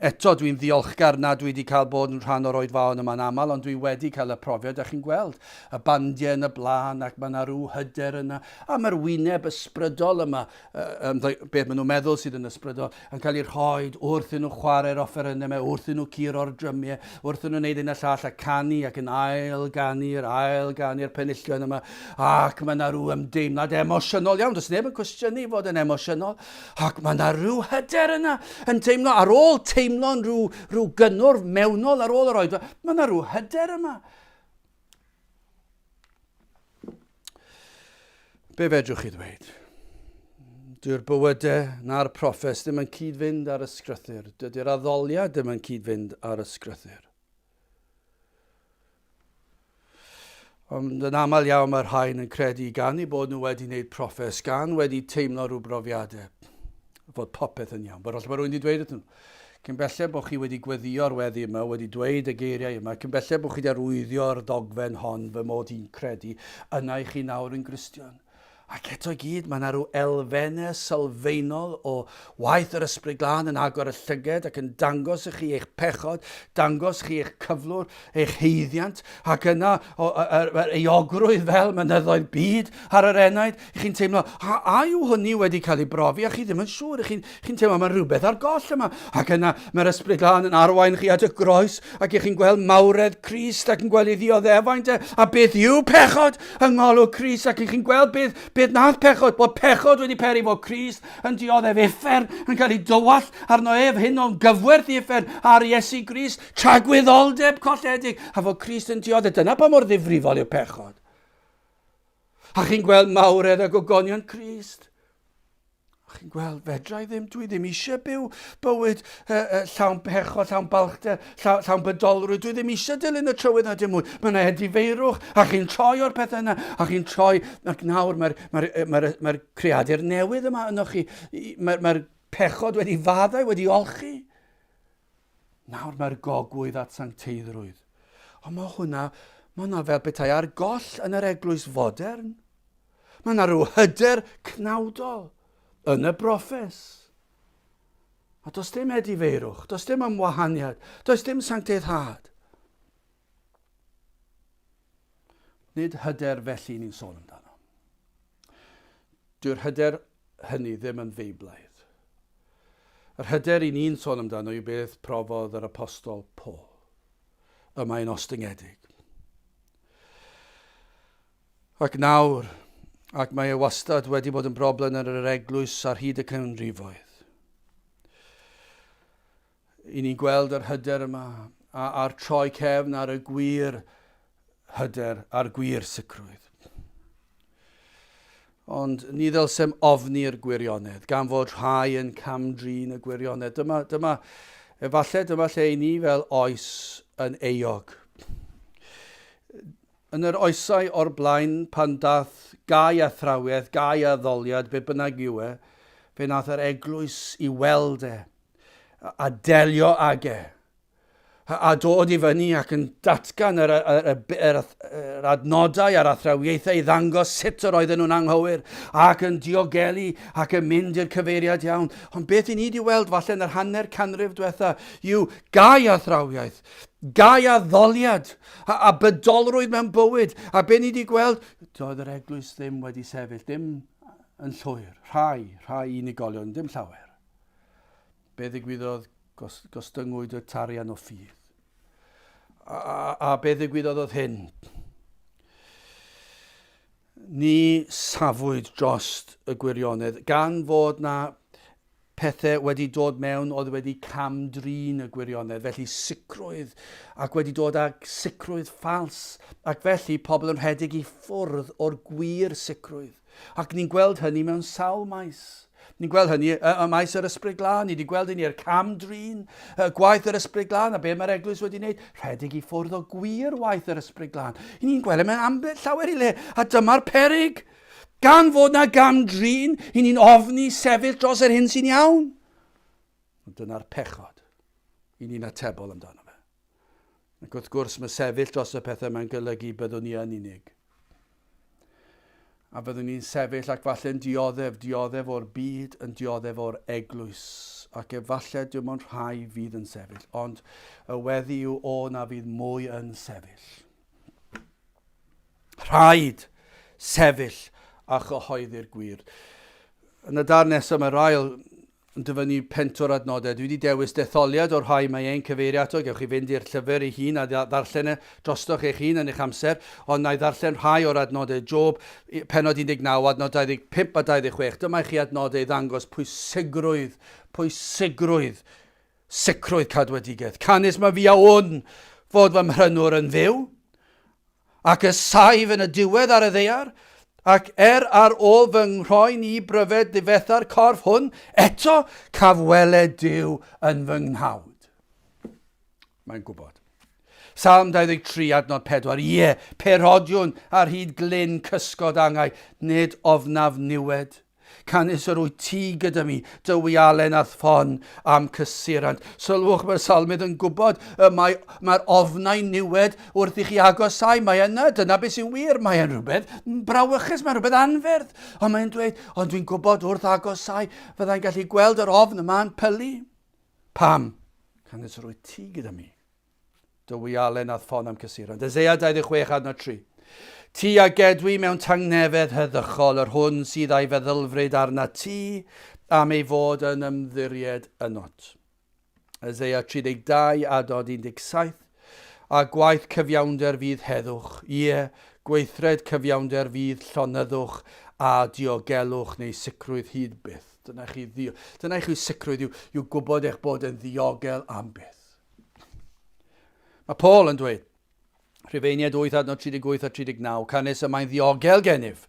Eto, dwi'n ddiolchgar nad dwi wedi cael bod yn rhan o'r oedfaon yma'n aml, ond dwi wedi cael y profiad, a chi'n gweld y bandiau yn y blaen, ac mae yna rhyw hyder yna, a mae'r wyneb ysbrydol yma, beth maen nhw'n meddwl sydd yn ysbrydol, yn cael ei rhoi wrth i nhw chwarae'r offerynnau yma, wrth i nhw curo'r drymiau, wrth i nhw wneud hyn a llall a canu ac yn ail ganu'r ail ganu'r penillion yma, ac mae yna rhyw ymdeimlad emosiynol iawn, does neb yn cwestiynu fod yn emosiynol, ac mae yna rhyw hyder yna yn teimlo, ar ôl teimlo'n rhyw, rhyw gynnwrf mewnol ar ôl yr oedfa, mae yna rhyw hyder yma. Be fedrwch chi ddweud? Dyw'r bywydau na'r proffes ddim yn cyd-fynd ar ysgrythyr. Dydy'r addoliad ddim yn cyd-fynd ar ysgrythyr. Ond yn aml iawn mae'r rhain yn credu gan eu bod nhw wedi wneud proffes, gan wedi teimlo rhyw brofiadau, fod popeth yn iawn. Bod falle bod rhywun wedi dweud wrthyn nhw, cyn belled bod chi wedi gweddïo'r weddi yma, wedi dweud y geiriau yma, cyn belled bod chi wedi arwyddio'r ddogfen hon fy mod i'n credu, yna i chi nawr yn Gristion. Ac eto i gyd, mae yna rhyw elfennau sylfaenol o waith yr Ysbryd Glân yn agor y llyged ac yn dangos i chi eich pechod, dangos chi eich cyflwr, eich haeddiant, ac yna yr euogrwydd fel mynyddoedd byd ar yr enaid. Chi'n teimlo, a, a yw hynny wedi cael ei brofi? A chi ddim yn siŵr, chi'n chi teimlo mae rhywbeth ar goll yma. Ac yna mae'r Ysbryd Glân yn arwain chi at y groes, ac ych chi'n gweld mawredd Crist ac yn gweld ei ddioddefaint e, a beth yw pechod yng ngolwg Crist, ac ych chi'n gweld beth, beth nath pechod, bod pechod wedi peri fod Crist yn dioddef uffern, yn cael ei dywallt arno ef, hyn o'n gyfwerth i uffern ar Iesu Grist, tragwyddoldeb colledig, a fod Crist yn dioddef. Dyna pa mor ddifrifol yw pechod. A chi'n gweld mawredd a gogoniant Crist. A chi'n gweld, fedra i ddim, dwi ddim eisiau byw bywyd uh, uh, llawn pechod, llawn balchder, llawn, llawn bydolrwydd. Dwi ddim eisiau dilyn y trywydd na dim mwy. Mae yna edifeirwch, a chi'n troi o'r pethau yna, a chi'n troi, ac nawr mae'r mae mae mae creadur newydd yma yno chi. Mae'r mae pechod wedi faddau, wedi olchi. Nawr mae'r gogwydd at sancteiddrwydd. Ond mae hwnna, mae hwnna fel petai ar goll yn yr eglwys fodern. Mae yna rhyw hyder cnawdol yn y broffes. A does dim edifeirwch, does dim ymwahaniad, does dim sancteiddhad. Nid hyder felly ni'n sôn amdano. Dyw'r hyder hynny ddim yn Feiblaidd. Yr hyder i ni'n sôn amdano yw beth profodd yr apostol Paul. Y mae'n ostyngedig. Ac nawr, ac mae e wastad wedi bod yn broblem yn yr eglwys ar hyd y canrifoedd. I ni'n gweld yr hyder yma a, a'r troi cefn ar y gwir hyder a'r gwir sicrwydd. Ond ni ddylsem ofni'r gwirionedd, gan fod rhai yn cam-drin y gwirionedd. Dyma, dyma, efallai dyma lle i ni fel oes yn euog. Yn yr oesau o'r blaen, pan dath gau athrawiaeth, gau addoliad, be bynnag yw e, fe nath yr eglwys i weld e, a delio ag e, a dod i fyny ac yn datgan yr, yr, yr, yr adnodau a'r athrawiaethau i ddangos sut yr oedden nhw'n anghywir ac yn diogelu ac yn mynd i'r cyfeiriad iawn. Ond beth i ni wedi weld falle yn yr hanner canrif diwetha yw gau athrawiaeth, gau addoliad a, a bydolrwydd mewn bywyd. A be ni wedi gweld, doedd yr eglwys ddim wedi sefyll, dim yn llwyr, rhai, rhai unigolion, dim llawer. Be ddigwyddodd? Gostyngwyd y tarian o ffydd. A, a, a be ddigwyddodd oedd hyn? Ni safwyd drost y gwirionedd, gan fod na pethau wedi dod mewn oedd wedi cam-drin y gwirionedd, felly sicrwydd, ac wedi dod â sicrwydd ffals, ac felly pobl yn rhedeg i ffwrdd o'r gwir sicrwydd. Ac ni'n gweld hynny mewn sawl maes. Ni'n gweld hynny ym maes yr Ysbryd Glân, ni wedi gweld hynny ar cam-drin, gwaith yr Ysbryd Glân, a be mae'r eglwys wedi wneud? Rhedeg i ffwrdd o gwir waith yr Ysbryd Glân. I ni'n gweld e mewn ambell llawer i le, a dyma'r perig. Gan fod na gam-drin, i ni'n ofni sefyll dros yr hyn sy'n iawn. Ond dyna'r pechod i ni'n atebol amdano fe. Ac wrth gwrs, mae sefyll dros y pethau mae'n golygu byddwn ni yn unig. A fyddwn ni'n sefyll ac falle'n dioddef, dioddef o'r byd, yn dioddef o'r eglwys. Ac efallai dim ond rhai fydd yn sefyll, ond y weddi yw o na fydd mwy yn sefyll. Rhaid sefyll a chyhoeddi'r gwir. Yn y darn nesaf mae'r ail yn dyfynnu pentwr adnodau. Dwi wedi dewis detholiad o'r rhai mae e'n cyfeirio ato. Gewch chi fynd i'r llyfr ei hun a ddarllen e drostoch eich hun yn eich amser, ond na i ddarllen rhai o'r adnodau. Job, pennod 19, adnod 25 a 26. Dyma i chi adnodau i ddangos pwysigrwydd, pwysigrwydd sicrwydd cadwedigaeth. Canys mae fi a wn fod fy mhrynwr yn fyw, Ac y saif yn y diwedd ar y ddaear, ac er ar ôl fy nghroen i bryfed ddifetha'r corff hwn, eto caf weled Duw yn fy nghnawd. Mae'n gwybod. Salm 23, adnod 4, Ie, pe rhodiwn ar hyd glyn cysgod angau, nid ofnaf niwed. Canys yr wyt ti gyda mi, dy wialen a'th ffon a'm cysurant. Sylwch, mae'r salmydd yn gwybod y mae, mae'r ofnau niwed wrth i chi agosau. Mae yna, dyna beth sy'n wir, mae e'n rhywbeth brawychus, mae'n rhywbeth anferth. Ond mae'n dweud, ond dwi'n gwybod wrth agosau, fyddai'n gallu gweld yr ofn yma'n pylu. Pam? Canys yr wyt ti gyda mi. Dy wialen a'th ffon am cysuron. Isaiah 26 adnod 3. Ti a gedwi mewn tangnefedd heddychol yr hwn sydd a'i feddylfryd arna ti am ei fod yn ymddiried ynot. Isaiah 32 adnod 17. A gwaith cyfiawnder fydd heddwch, ie, gweithred cyfiawnder fydd llonyddwch a diogelwch neu sicrwydd hyd byth. Dyna chi, dyna chi sicrwydd yw, yw gwybod eich bod yn ddiogel am byth. Mae Paul yn dweud, Rhufeiniaid 8 adnod 38 a 39, canys y mae'n ddiogel gennyf.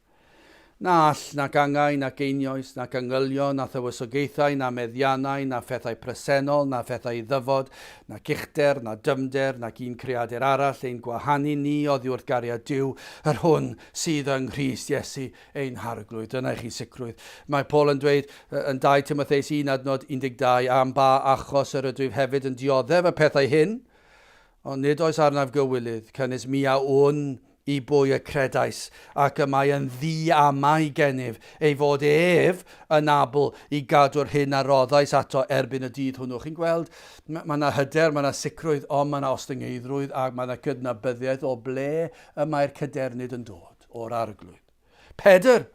Na all, nac angau, nac einioes, nac angylion, na thywysogaethau, na meddiannau, na phethau presennol, na phethau i ddyfod, nac uchder, na dyfnder, nac un creadur arall ein gwahanu ni oddi wrth gariad Duw, yr hwn sydd yng Nghrist Iesu ein Harglwydd. Dyna i chi sicrwydd. Mae Paul yn dweud yn 2 Timotheus 1 adnod 12, am ba achos yr ydwyf hefyd yn dioddef y pethau hyn, ond nid oes arnaf gywilydd, canys mi a wn i bwy y credais, ac y mae yn ddiamau gennyf ei fod ef yn abl i gadw'r hyn a roddais ato erbyn y dydd hwnnw. Chi'n gweld, mae yna hyder, mae yna sicrwydd, ond mae yna ostyngeiddrwydd ac mae yna gydnabyddiaeth o ble y mae'r cadernid yn dod. o'r Arglwydd. Pedr.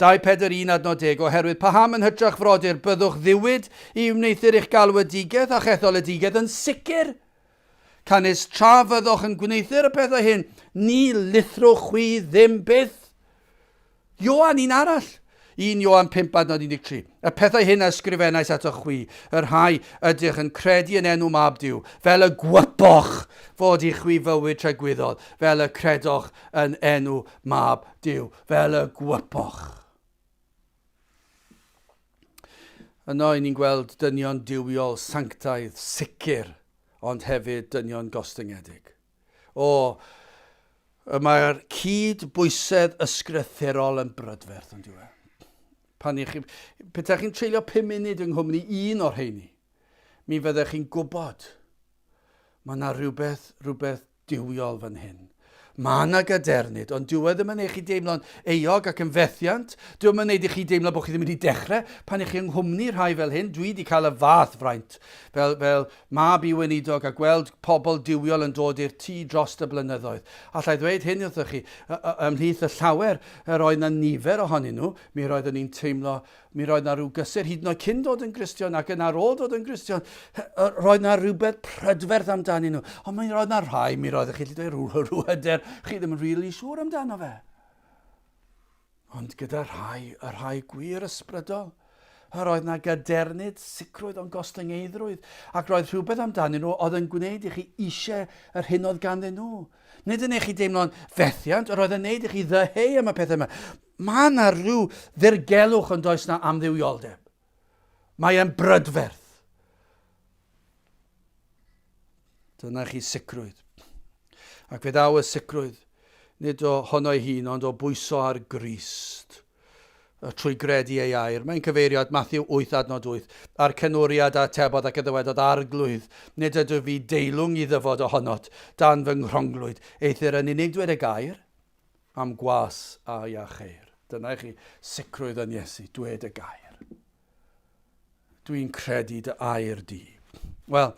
2 Pedr 1 adnod 10, oherwydd paham yn hytrach frodyr byddwch ddiwyd i wneuthur eich galwedigaeth a'ch etholedigaeth yn sicr? Canys tra fyddwch yn gwneuthur y pethau hyn, ni lithrwch chwi ddim byth. Ioan un arall. 1 Ioan 5 adnod 13. Y pethau hyn a ysgrifennais atoch chwi, y rhai ydych yn credu yn enw Mab Duw, fel y gwyboch fod i chwi fywyd tragwyddol, fel y credoch yn enw Mab Duw, fel y gwyboch. Yno, i ni'n gweld dynion duwiol, sanctaidd, sicr, ond hefyd dynion gostyngedig. O, y mae'r cyd-bwysedd ysgrythurol yn brydferth, ond yw e? Pan i chi, petaech chi'n treulio 5 munud yng nghwmni un o'r rheini, mi fyddech chi'n gwybod mae yna rhywbeth, rhywbeth duwiol fan hyn. Mae yna gadernid, ond dyw e ddim yn eich chi deimlo'n euog ac yn fethiant. Dyw e ddim yn neud i chi deimlo bod chi ddim wedi dechrau. Pan i chi yng nghwmni rhai fel hyn, dwi wedi cael y fath fraint fel, fel mab i weinidog a gweld pobl duwiol yn dod i'r tŷ drost y blynyddoedd. Alla i ddweud hyn wrthoch chi, ymhlith y llawer, yr oedd 'na nifer ohonyn nhw, mi roeddwn i'n teimlo, mi roedd 'na rhyw gysur, hyd yn oed cyn dod yn Gristion ac yn ar ôl dod yn Gristion, roedd 'na rhywbeth prydferth amdanyn nhw. Ond mi roedd 'na rhai, mi roeddech chi'n gallu dweud rhyw, rhyw hyder, chi ddim yn rili siŵr amdano fe. Ond gyda rhai, y rhai gwir ysbrydol, yr oedd na gadernid, sicrwydd ond gostyngeiddrwydd, ac roedd rhywbeth amdanyn nhw oedd yn gwneud i chi eisiau yr hyn oedd ganddyn nhw. Nid yn eich chi deimlo'n fethiant, yr oedd yn gwneud i chi ddyheu am y pethau yma. Mae yna rhyw ddirgelwch ond does na amddiwioldeb. Mae e'n brydferth. Dyna chi sicrwydd. Ac fe ddaw y sicrwydd, nid o honno ei hun, ond o bwyso ar Grist trwy gredu ei air. Mae'n cyfeirio at Matthew 8 adnod 8. A'r cenwriad a atebodd ac a ddywedodd, Arglwydd, nid ydw fi deilwng i ddyfod ohonot dan fy nghronglwyd, eithr yn unig dwed y gair, am gwas a iacheir. Dyna i chi sicrwydd yn Iesu, dwed y gair. Dwi'n credu dy air di. Wel,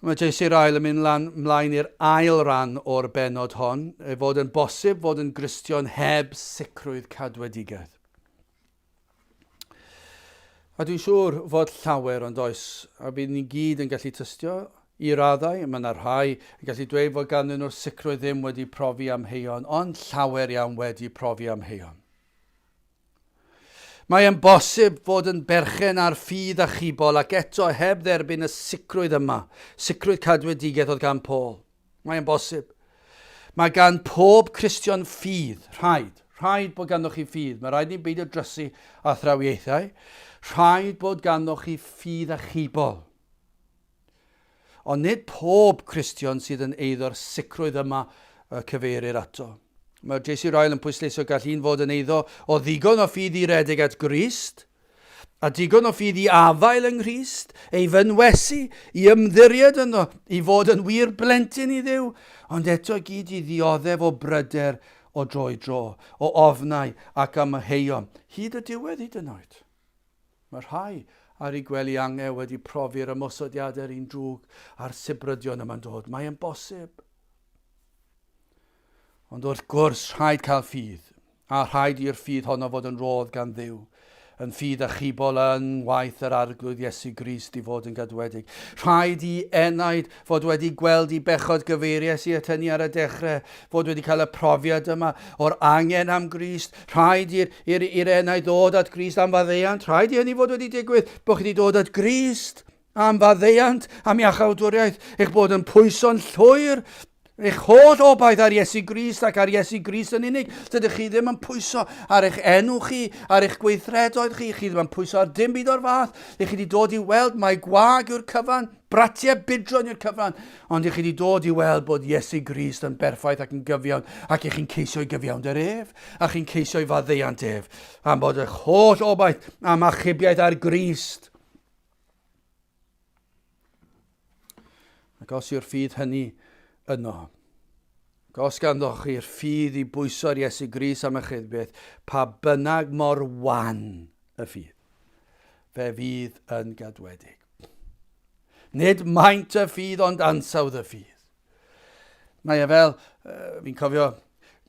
mae J.C. Ryle yn mynd lan, mlaen i'r ail ran o'r bennod hon, ei fod yn bosib fod yn Gristion heb sicrwydd cadwedigaeth. A dwi'n siŵr fod llawer ond oes, a bydd ni gyd yn gallu tystio i raddau, mae yna rhai yn gallu dweud fod ganddyn nhw'r sicrwydd ddim wedi profi amheuon, ond llawer iawn wedi profi amheuon. Mae e'n bosib fod yn berchen ar ffydd achubol ac eto heb dderbyn y sicrwydd yma, sicrwydd cadwedigaeth oedd gan Paul. Mae e'n bosib. Mae gan pob Cristion ffydd, rhaid, rhaid bod ganddo chi ffydd. Mae rhaid ni beidio drysu athrawiaethau. Rhaid bod ganddo chi ffydd achubol. Ond nid pob Cristion sydd yn eiddo'r sicrwydd yma y cyfeirir ato. Mae J.C. Ryle yn pwysleisio gall un fod yn eiddo o ddigon o ffydd i redeg at Grist, a digon o ffydd i afael yng Nghrist, ei fynwesu, i ymddiried ynddo, i fod yn wir blentyn i Dduw, ond eto gyd i ddioddef o bryder o dro i dro, o ofnau ac amheuon, hyd y diwedd hyd yn oed. Mae rhai ar eu gwely angau wedi profi'r ymosodiadau'r un drwg a'r sibrydion yma'n dod. Mae'n bosib. Ond wrth gwrs, rhaid cael ffydd, a rhaid i'r ffydd honno fod yn rhodd gan Dduw, yn ffydd achubol yng ngwaith yr Arglwydd Iesu Grist i fod yn gadwedig. Rhaid i enaid fod wedi gweld i bechod gyfeiriais i at hynny ar y dechrau, fod wedi cael y profiad yma o'r angen am Grist. Rhaid i'r, i'r, i'r enaid ddod at Grist am faddeuant. Rhaid i hynny fod wedi digwydd, bod chi wedi dod at Grist am faddeuant, am iachawdwriaeth, eich bod yn pwyso'n llwyr eich holl obaith ar Iesu Grist ac ar Iesu Grist yn unig. Dydych chi ddim yn pwyso ar eich enw chi, ar eich gweithredoedd chi, chi ddim yn pwyso ar dim byd o'r fath. Ych chi wedi dod i weld mai gwag yw'r cyfan, bratiau budron yw'r cyfan, ond ych chi wedi dod i weld bod Iesu Grist yn berffaith ac yn gyfiawn, ac ych chi'n ceisio i gyfiawnder ef, a chi'n ceisio i faddeuant ef, am bod eich holl obaith am achubiaeth ar Grist. Ac os yw'r ffydd hynny yno, ac os ganddoch chi'r ffydd i bwyso'r Iesu Gris am eich beth, pa bynnag mor wan y ffydd, fe fydd yn gadwedig. Nid maint y ffydd, ond ansawdd y ffydd. Mae e fel, fi'n cofio,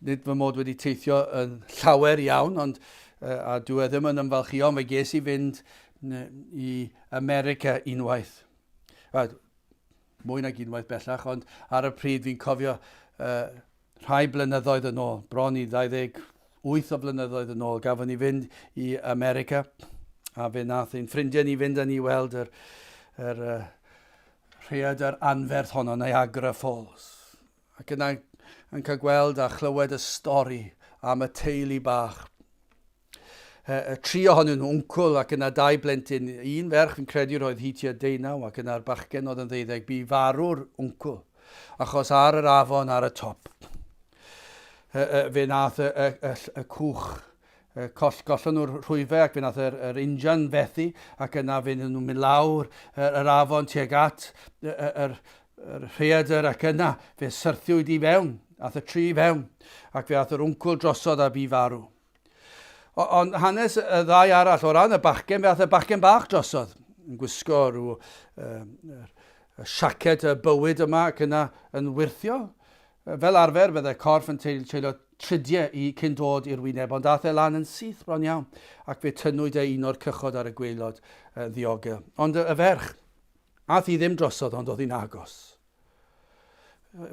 nid fy mod wedi teithio yn llawer iawn, ond a dwi e ddim yn ymfalchïo, ond fe ges i fynd i America unwaith. Wel, mwy nag unwaith bellach, ond ar y pryd fi'n cofio uh, rhai blynyddoedd yn ôl, bron i 28 o flynyddoedd yn ôl, gafon ni fynd i America, a fe nath ein ffrindiau ni fynd â ni weld yr, yr uh, rhaeadr anferth honno, Niagara Falls. Ac yna yn cael gweld a chlywed y stori am y teulu bach. Y, y tri ohonyn nhw, wncwl ac yna dau blentyn. Un ferch, fi'n credu roedd hi tua deunaw, ac yna'r bachgen oedd yn ddeuddeg. Bu farw'r wncwl, achos ar yr afon ar y top. Fe nath y, y, y, y cwch Coll, gollon nhw'r rhwyfau ac fe nath yr, yr injan fethu ac yna fe nhw'n mynd lawr yr, yr afon tuag at yr, yr, yr rhaeadr ac yna fe syrthiwyd i fewn, ath y tri i fewn ac fe ath yr wncwl drosodd a bu farw. O, ond hanes y ddau arall o ran y bachgen, fe ath y bachgen bach drosodd yn gwisgo rhyw uh, siaced y bywyd yma ac yna yn wyrthio. Fel arfer, byddai corff yn treulio tridiau i cyn dod i'r wyneb, ond aeth e lan yn syth bron iawn, ac fe tynnwyd e un o'r cychod ar y gwaelod yn ddiogel. Ond y ferch, aeth hi ddim drosodd, ond oedd hi'n agos.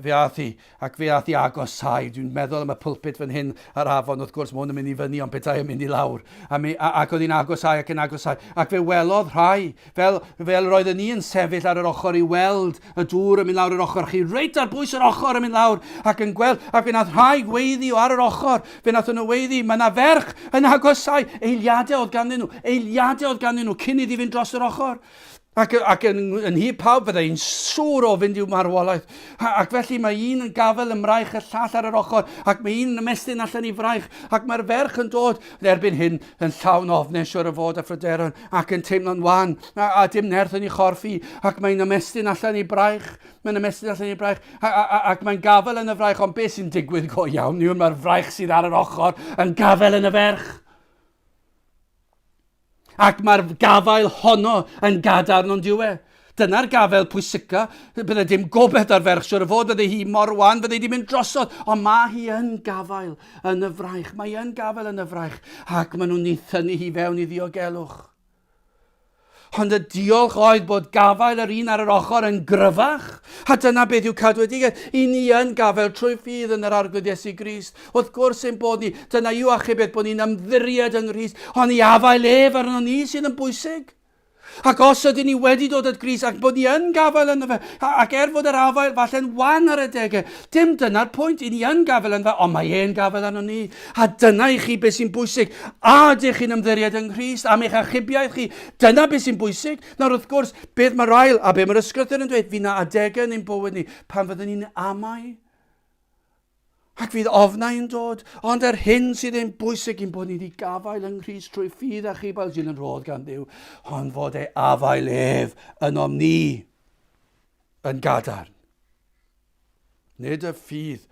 Fe aeth hi, ac fe aeth hi agosau. Dwi'n meddwl am y pulpit fan hyn ar afon, wrth gwrs, mae hwn yn mynd i fyny, ond petai yn mynd i lawr. A mi, a, ac oedd hi'n agosau ac yn agosau. Ac fe welodd rhai Fel, fel roedden ni yn sefyll ar yr ochr i weld y dŵr yn mynd lawr yr ochr, chi reit ar bwys yr ochr yn mynd lawr ac yn gweld, ac fe nath rhai weiddi o ar yr ochr, fe nath nhw weiddi, mae yna ferch yn agosau, eiliadau oedd ganddyn nhw, eiliadau oedd ganddyn nhw cyn iddi fynd dros yr ochr. Ac, ac yn, yn hy pawb fydda i'n siŵr o fynd i'w marwolaeth. Ac felly mae un yn gafael ym mraich y llall ar yr ochr, ac mae un yn ymestyn allan i fraich, ac mae'r ferch yn dod erbyn hyn yn llawn ofnau siwr o fod a phryderon, ac yn teimlo'n wan, a, a dim nerth yn ei chorff hi, ac mae'n ymestyn allan ei braich, mae'n ymestyn allan ei braich, a, a, a, ac mae'n gafael yn y fraich, ond beth sy'n digwydd go iawn yw mae'r fraich sydd ar yr ochr yn gafael yn y ferch. Ac mae'r gafael honno yn gadarn ond yw e. Dyna'r gafael pwysica. Bydde dim gobaith ar ferch siwr o fod, bydde hi mor wan, bydde hi wedi mynd drosodd. Ond mae hi yn gafael yn y fraich, mae yn gafael yn y fraich, ac maen nhw'n ei thynnu hi fewn i ddiogelwch. Ond y diolch oedd bod gafael yr un ar yr ochr yn gryfach. A dyna beth yw cadwedigaeth. I ni yn gafael trwy ffydd yn yr Arglwydd Iesu Grist. Wrth gwrs ein bod ni, dyna yw achubiaeth, bod ni'n ymddiried yng Nghrist. Ond i afael ef arno ni sydd yn bwysig. Ac os ydyn ni wedi dod at Grist ac bod ni yn gafael ynddo fe, ac er fod yr afael falle'n wan ar adegau, dim dyna'r pwynt, i ni yn gafael ynddo fe, ond mae e'n gafael arno ni. A dyna i chi beth sy'n bwysig. A ydych chi'n ymddiried yng Nghrist am eich achubiaeth chi? Dyna beth sy'n bwysig. Nawr wrth gwrs, beth mae'r ail a beth mae'r ysgrythur yn dweud, fi na adegau yn ein bywyd ni pan fyddwn ni'n amau. Ac fydd ofnau yn dod, ond yr hyn sydd yn bwysig i'n bod ni wedi gafael yng Nghrist trwy ffydd a chibal sydd yn rhodd gan Dduw, ond fod ei afael ef ynom ni yn gadarn. Nid y ffydd,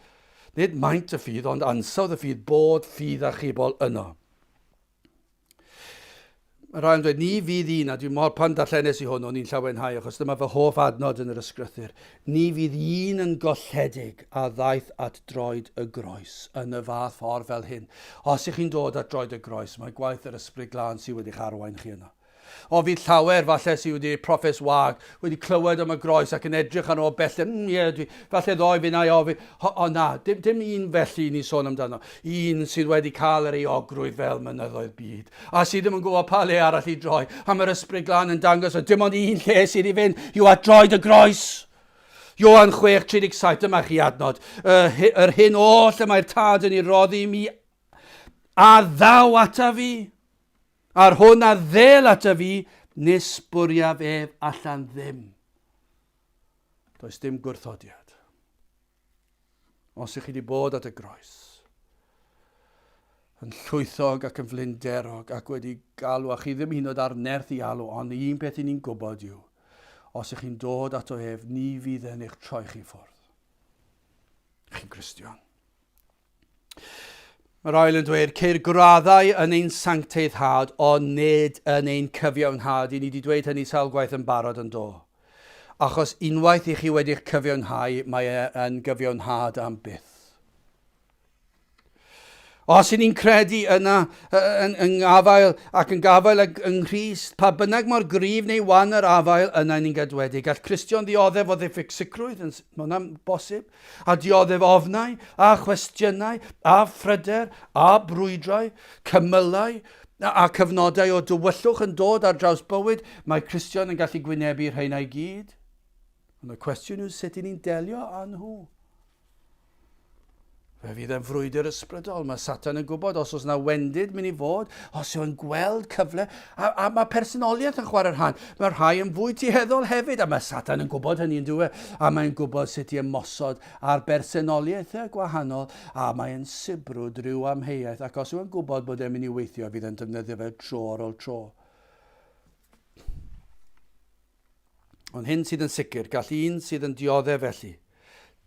nid maint y ffydd, ond ansawdd y ffydd, bod ffydd a chibol yno. Mae rhai yn dweud, ni fydd un, a dwi'n mor pan darllenes i hwn, o'n i'n llawenhau, achos dyma fy hoff adnod yn yr ysgrythyr. Ni fydd un yn golledig a ddaeth at droed y groes yn y fath ffordd fel hyn. Os ych chi'n dod at droed y groes, mae gwaith yr Ysbryd Glân sydd wedi'ch arwain chi yno. O fydd llawer, falle, sydd wedi proffes wag, wedi clywed am y groes ac yn edrych arno o bellter, mm, ie, dwi, falle ddoe fi na i ofyn, o, o na, dim, dim un felly ni'n sôn amdano, un sydd wedi cael yr euogrwydd fel mynyddoedd byd, a sydd ddim yn gwybod pa le arall i droi, a mae'r Ysbryd Glân yn dangos, o dim ond un lle sydd i fynd, yw at droed y groes. Ioan 6:37, dyma chi adnod, yr hyn oll y mae'r Tad yn ei roddi i mi, a ddaw ataf fi. A'r hwn a ddêl ataf fi, nis bwriaf ef allan ddim. Does dim gwrthodiad. Os ych chi wedi bod at y groes, yn llwythog ac yn flinderog ac wedi galw, a chi ddim hyd yn oed ar nerth i alw, ond un peth i ni'n gwybod yw, os ych chi'n dod ato ef, ni fydd e'n eich troi chi ffwrdd. Chi'n Gristion. Mae'r ail yn dweud, ceir graddau yn ein sancteiddhad, ond nid yn ein cyfiawnhad. I ni wedi dweud hynny sawl gwaith yn barod yn do. Achos unwaith i chi wedi'ch cyfiawnhau, mae e yn gyfiawnhad am byth. Os y'n ni'n credu yna yn, yng ngafael ac yn gafael yng Nghrist, pa bynnag mor gryf neu wan yr afael yna ni'n gadwedig, gall Cristion ddioddef o ddiffyg sicrwydd, mae hwnna'n bosib, a dioddef ofnau, a chwestiynau, a phryder, a brwydrau, cymylau, a cyfnodau o dywyllwch yn dod ar draws bywyd, mae Cristion yn gallu gwynebu rheina i gyd. Ond y cwestiwn yw sut i ni'n delio â nhw. Fe fydd e'n frwydr ysbrydol. Mae Satan yn gwybod os oes yna wendid mynd i fod, os yw'n gweld cyfle, a, a mae personoliaeth yn chwarae rhan. Mae rhai yn fwy tueddol hefyd, a mae Satan yn gwybod hynny yn dyw e, a mae'n gwybod sut i ymosod ar bersonoliaethau gwahanol, a mae'n sibrwd rhyw amheuaeth, ac os yw'n gwybod bod e'n mynd i weithio, fydd e'n defnyddio fe tro ar ôl tro. Ond hyn sydd yn sicr, gall un sydd yn dioddef felly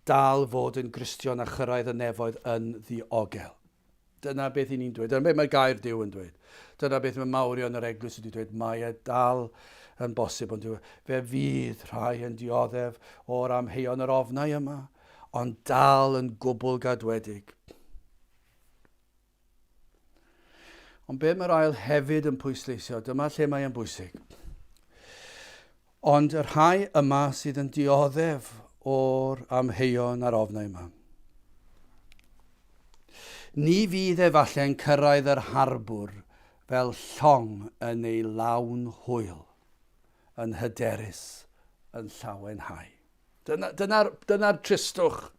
dal fod yn Gristion a chyrraedd y nefoedd yn ddiogel. Dyna beth i ni'n dweud. Dyna beth mae gair Duw yn dweud. Dyna beth mae mawrion yr eglwys wedi dweud. Mae e dal yn bosib, ond fe fydd rhai yn dioddef o'r amheuon yr ofnau yma, ond dal yn gwbl gadwedig. Ond be mae'r ail hefyd yn pwysleisio, dyma lle mae e'n bwysig. Ond y rhai yma sydd yn dioddef o'r amheuon a'r ofnau yma. Ni fydd efallai'n cyrraedd yr harbwr fel llong yn ei lawn hwyl, yn hyderus, yn llawenhau. Dyna, dyna, dyna'r tristwch.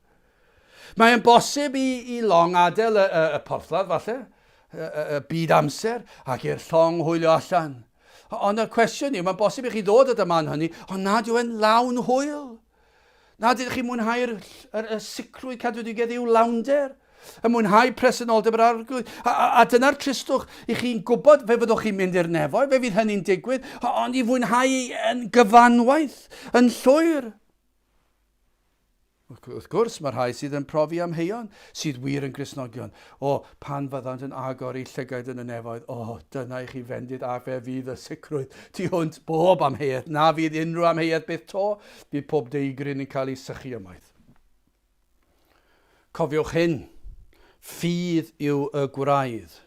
Mae'n bosib i, i long adael y, y, y porthladd, falle, y, y, y byd amser, ac i'r llong hwylio allan. Ond y cwestiwn yw, mae'n bosib i chi ddod at y man hynny, ond nad yw e'n lawn hwyl. Nad ydych chi'n mwynhau'r yr, y sicrwydd cadwedigaeth i'w lawnder, yn mwynhau presenoldeb yr arglwydd. A, a, a dyna'r tristwch i chi'n gwybod fe fyddwch chi'n mynd i'r nefoedd, fe fydd hynny'n digwydd, ond i fwynhau yn gyfanwaith, yn llwyr. Wrth gwrs, mae rhai sydd yn profi amheuon, sydd wir yn Gristnogion. O, pan fyddant yn agor eu llygaid yn y nefoedd, o, dyna i chi fendith a fe fydd y sicrwydd tu hwnt bob amheuaeth. Na fydd unrhyw amheuaeth byth to, bydd pob deigryn yn cael ei sychu ymaith. Cofiwch hyn, ffydd yw y gwraidd,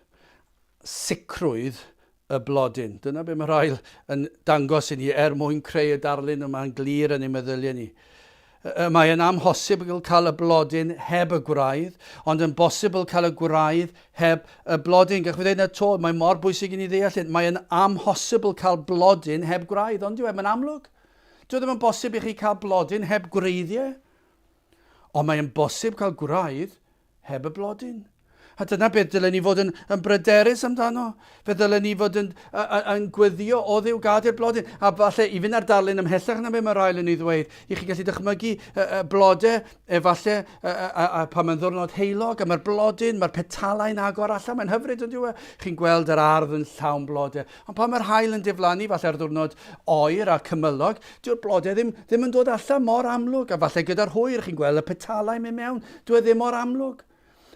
sicrwydd y blodyn. Dyna be mae'r ail yn dangos i ni er mwyn creu y darlun yma'n glir yn ein meddyliau ni. Mae yn amhosibl cael y blodyn heb y gwraidd, ond yn bosibl cael y gwraidd heb y blodyn. Gallwch chi ddweud na to, mae mor bwysig i ni ddeall hyn. Mae yn amhosibl cael blodyn heb gwraidd, ond yw e? Mae'n amlwg. Dyw e ddim yn bosib i chi cael blodyn heb gwreiddiau. Ond mae yn bosib cael gwraidd heb y blodyn. A dyna beth dylen ni fod yn, yn bryderus amdano. Fe ddylen ni fod yn, yn gweddio o Dduw gad i'r blodyn. A falle i fynd ar darlun ymhellach na beth mae Ryle yn ei ddweud, i chi gallu dychmygu y, y blodau, efallai, a, a, a, pan mae'n ddwrnod heulog, a mae'r blodyn, mae'r petalau'n agor allan, mae'n hyfryd yn diwy. Chi'n gweld yr ardd yn llawn blodau. Ond pan mae'r haul yn diflannu, falle ar ddwrnod oer a cymylog, dyw'r blodau ddim, ddim yn dod allan mor amlwg. A falle gyda'r hwyr, chi'n gweld y petalau'n mynd mewn, dyw e ddim mor amlwg.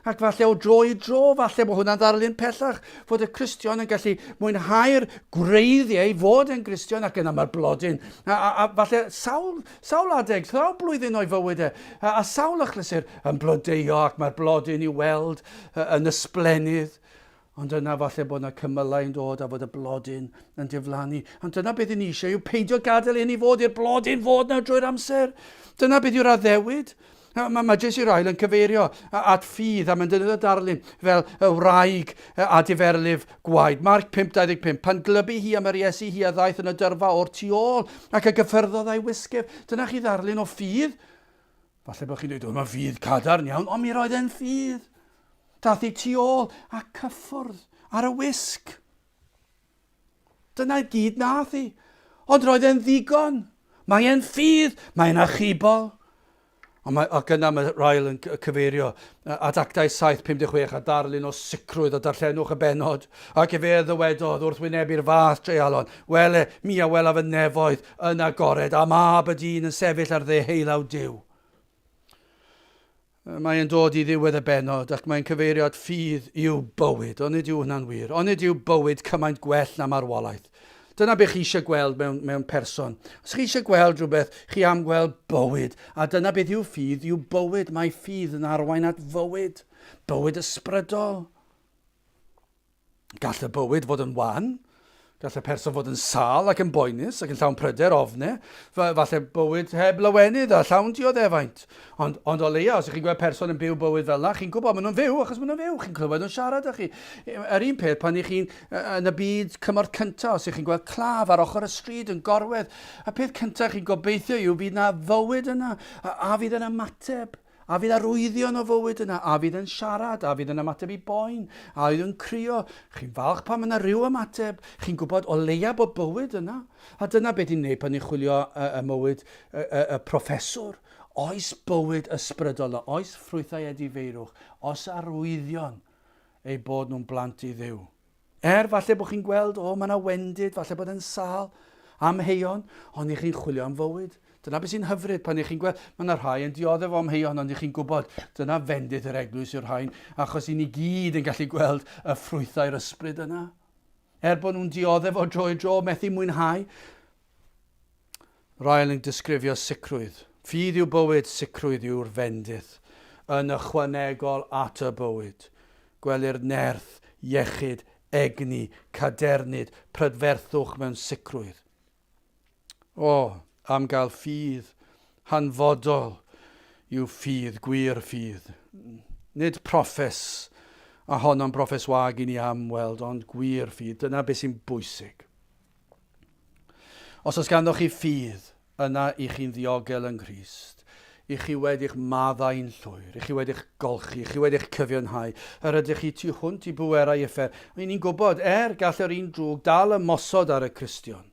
Ac falle o dro i dro, falle bod hwnna'n ddarlun pellach, fod y Cristion yn gallu mwynhau'r gwreiddiau i fod yn Gristion ac yna mae'r blodyn. A, a, a falle sawl, sawl adeg, sawl blwyddyn o'i fywyd e, a, a sawl achlysur yn blodeuo ac mae'r blodyn i'w weld yn ysblennydd. Ond yna falle bod yna cymylau yn dod a fod y blodyn yn diflannu. Ond dyna beth i ni eisiau yw peidio gadael i ni fod i'r blodyn fod na drwy'r amser. Dyna beth yw'r addewid. Mae, mae Jesse Ryle yn cyfeirio at ffydd a mae'n defnyddio darlun fel y wraig a diferlif gwaed. Marc 5.25, pan glybu hi am yr Iesu hi a ddaeth yn y dyrfa o'r tu ôl ac a gyffyrddodd a'i wisgef. Dyna chi ddarlun o ffydd. Falle bod chi'n dweud, o, mae ffydd cadarn iawn, ond mi roedd e'n ffydd. Daeth hi tu ôl a cyffwrdd ar y wisg. Dyna gyd nath hi. Ond roedd e'n ddigon. Mae e'n ffydd, mae'n achubol. Ond mae, ac yna mae Ryle yn cyfeirio at Actau 7.56 a darlun o sicrwydd a darllenwch y bennod. Ac efe a ddywedodd wrth wynebu'r fath dreialon, Wele, mi a welaf y nefoedd yn agored, a mab y dyn yn sefyll ar ddeheulaw Duw. Mae e'n dod i ddiwedd y bennod ac mae'n cyfeirio at ffydd yw bywyd. Onid yw hwnna'n wir? Onid yw bywyd cymaint gwell na marwolaeth? Dyna beth chi eisiau gweld mewn, mewn person. Os chi eisiau gweld rhywbeth, chi am gweld bywyd. A dyna beth yw ffydd, yw bywyd. Mae ffydd yn arwain at fywyd. Bywyd ysbrydol. Gall y bywyd fod yn wan, gall y person fod yn sâl ac yn boenus ac yn llawn pryder, ofne, falle bywyd heb lawenydd a llawn dioddefaint. Ond, ond o leia, os ych chi'n gweld person yn byw bywyd fel yna, chi'n gwybod maen nhw'n fyw achos maen nhw'n fyw, chi'n clywed nhw'n siarad â chi. Yr un peth pan ych chi'n yn y byd cymorth cyntaf, os ych chi'n gweld claf ar ochr y stryd yn gorwedd, y peth cyntaf chi'n gobeithio yw fydd na fywyd yna, a, a fydd yn ymateb. A fydd arwyddion o fywyd yna? A fydd yn siarad? A fydd yn ymateb i boen? A fydd yn crio? Chi'n falch pan mae yna rhyw ymateb. Chi'n gwybod o leia bod bywyd yna. A dyna beth i'n neud pan ni'n chwilio y, y mywyd y, y, y proffeswr. Oes bywyd ysbrydol yna? Oes ffrwythau edifeirwch? Oes arwyddion eu bod nhw'n blant i Dduw? Er, falle bod chi'n gweld, o, mae yna wendid, falle bod e'n sâl, amheuon, ond i chi'n chwilio am fywyd. Dyna beth sy'n hyfryd pan i chi'n gweld, mae yna rhai yn dioddef o amheuon, ond i chi'n gwybod, dyna fendith yr eglwys yw'r rhain, achos i ni gyd yn gallu gweld y ffrwythau'r ysbryd yna. Er bod nhw'n dioddef o dro i dro, methu mwynhau, Ryle yn disgrifio sicrwydd. Ffydd yw bywyd, sicrwydd yw'r fendith. Yn ychwanegol at y bywyd, gwelir nerth, iechyd, egni, cadernid, prydferthwch mewn sicrwydd. O, am gael ffydd hanfodol yw ffydd, gwir ffydd. Nid proffes, a honno'n broffes wag i ni am weld, ond gwir ffydd. Dyna beth sy'n bwysig. Os oes ganddoch chi ffydd, yna i chi'n ddiogel yng Nghrist. I chi wedi'ch maddau'n llwyr, i chi wedi'ch golchi, i chi wedi'ch cyfiawnhau, yr ydych chi tu hwnt i bwerau uffern. Ry'n ni'n gwybod, er gall yr un drwg dal ymosod ar y Cristion,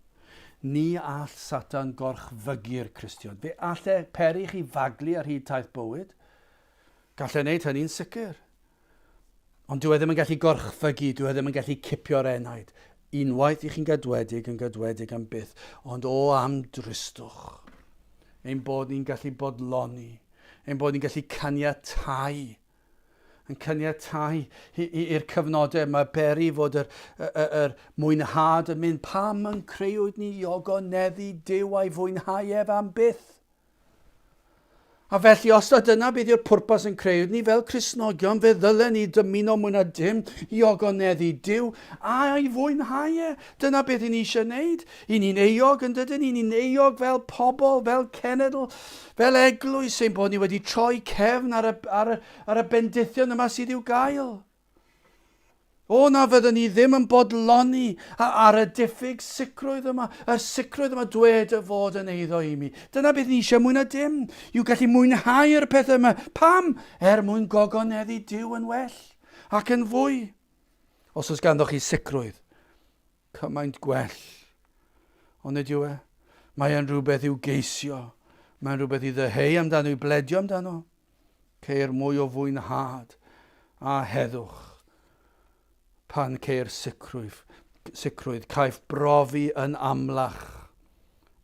ni all Satan gorchfygu'r Cristion. Fe all e peri chi faglu ar hyd taith bywyd. Gall e wneud hynny'n sicr. Ond dyw e ddim yn gallu gorchfygu, dyw e ddim yn gallu cipio'r enaid. Unwaith i chi'n gadwedig, yn gadwedig am byth. Ond o am dristwch. Ein bod ni'n gallu bodloni. Ein bod ni'n gallu caniatau. Yn caniatau i'r cyfnodau mae beri fod yr, yr, yr mwynhad yn mynd. Pam yn creuwyd ni i ogoneddu Duw a'i fwynhau ef am byth? A felly, os na dyna beth yw'r pwrpas yn creu ni fel Cristnogion, fe ddylen ni dymuno mwy na dim i ogoneddu Duw a'i fwynhau e. Dyna beth i ni eisiau wneud. I ni'n euog yn dydyn? I ni'n euog fel pobl, fel cenedl, fel eglwys, ein bod ni wedi troi cefn ar y, ar y, ar y bendithion yma sydd i'w gael. O na fyddwn ni ddim yn bodloni ar y diffyg sicrwydd yma, y sicrwydd yma dwed y fod yn eiddo i mi. Dyna beth ni eisiau mwy na dim, yw gallu mwynhau'r pethau yma. Pam? Er mwyn gogoneddu Duw yn well. ac yn fwy. Os oes ganddo chi sicrwydd, cymaint gwell. Ond nid yw e. Mae e'n rhywbeth i'w geisio. Mae'n rhywbeth i ddyheu amdano, i bledio amdano. Ceir mwy o fwynhad a heddwch pan ceir sicrwydd, sicrwydd caiff brofi yn amlach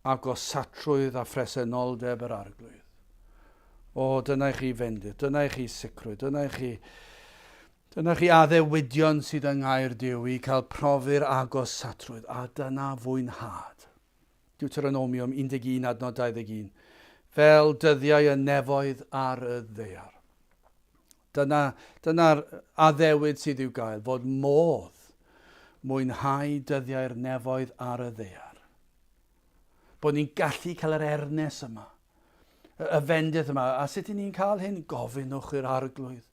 agosatrwydd a phresenoldeb yr Arglwydd. O, dyna i chi fendith, dyna i chi sicrwydd, dyna i chi Dyna chi addewidion sydd yng Ngair Duw i cael profi'r agosatrwydd, a dyna fwynhad. Deuteronomium 11 adnod 21, fel dyddiau y nefoedd ar y ddaear. Dyna, dyna'r addewid sydd i'w gael, fod modd mwynhau dyddiau'r nefoedd ar y ddaear. Bod ni'n gallu cael yr ernes yma, y fendith yma. A sut i ni'n cael hyn? Gofynnwch i'r Arglwydd.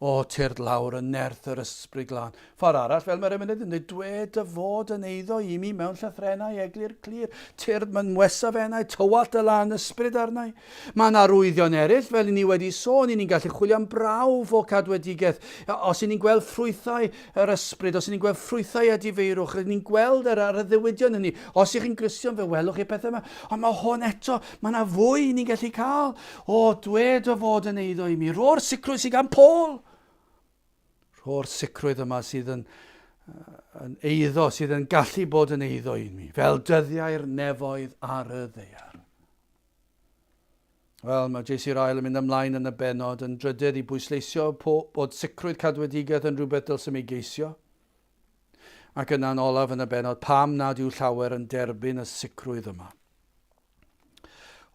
O, tyrd lawr yn nerth yr Ysbryd Glân. Ffordd arall, fel mae'r emynydd yn dweud, dwed dy fod yn eiddo i mi mewn llythrennau eglur clir. Tyrd mynwesa fy enau, tywallt dy lân ysbryd arnau. Mae yna arwyddion eraill, fel i ni wedi sôn, i ni'n gallu chwilio am brawf o cadwedigaeth. Os i ni'n gweld ffrwythau yr ysbryd, os i ni'n gweld ffrwythau edifeirwch, i ni'n gweld yr arwyddion hynny. Os ych chi'n Gristion, fe welwch chi'r pethau yma. Ond mae hwn eto, mae yna fwy i ni'n gallu cael. O, dwed o fod yn eiddo i mi. Rho'r sicrwydd sydd gan Paul. Rho'r sicrwydd yma sydd yn, yn eiddo, sydd yn gallu bod yn eiddo i mi, fel dyddiau'r nefoedd ar y ddaear. Wel, mae JC Ryle yn mynd ymlaen yn y bennod yn drydydd i bwysleisio bod sicrwydd cadwedigaeth yn rhywbeth dylsem ei geisio. Ac yna'n olaf yn y bennod, pam nad yw llawer yn derbyn y sicrwydd yma.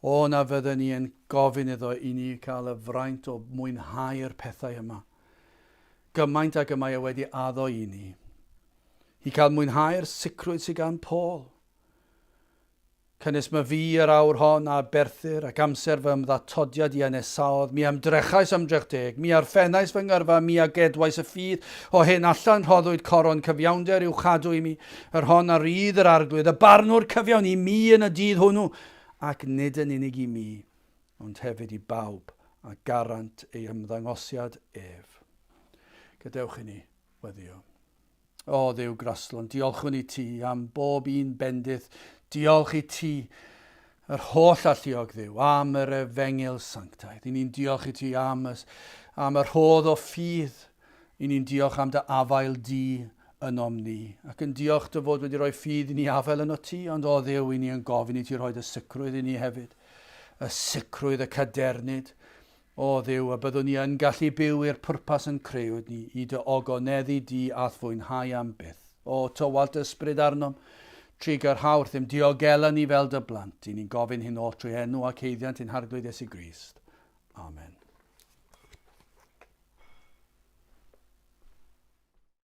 O, na fydden ni yn gofyn iddo i ni cael y fraint o mwynhau'r pethau yma. Gymaint ag y mae e wedi addo i ni. I cael mwynhau'r sicrwydd sydd gan Paul. Canys myfi yr awr hon a aberthir, ac amser fy ymddatodiad i a nesaodd, mi a ymdrechais ymdrech deg, mi a orffennais fy ngyrfa, mi a gedwais y ffydd, o hyn allan rhoddwyd coron cyfiawnder i'w chadw i mi, yr hon a rydd yr Arglwydd, y barnwr cyfiawn, i mi yn y dydd hwnnw, ac nid yn unig i mi, ond hefyd i bawb a garant ei ymddangosiad ef. Gadewch i ni weddïo. O Dduw graslon, diolchwn i ti am bob un bendith, diolch i ti, yr holl alluog Dduw, am yr efengyl sanctaidd. I ni'n diolch i ti am y, am y rhodd o ffydd. I ni'n diolch am dy afael di ynom ni. Ac yn diolch dy fod wedi rhoi ffydd i ni afael yno ti, ond o Dduw, i ni yn gofyn i ti rhoi dy sicrwydd i ni hefyd. Y sicrwydd, y cadernid, O Dduw, a byddwn ni yn gallu byw i'r pwrpas yn creuwyd ni, i dy ogoneddu di a'th fwynhau am byth. O, tywallt dy ysbryd arnom, trugarha wrthym, diogela ni fel dy blant. I ni'n gofyn hyn oll trwy enw ac haeddiant ein Harglwydd Iesu Grist. Amen.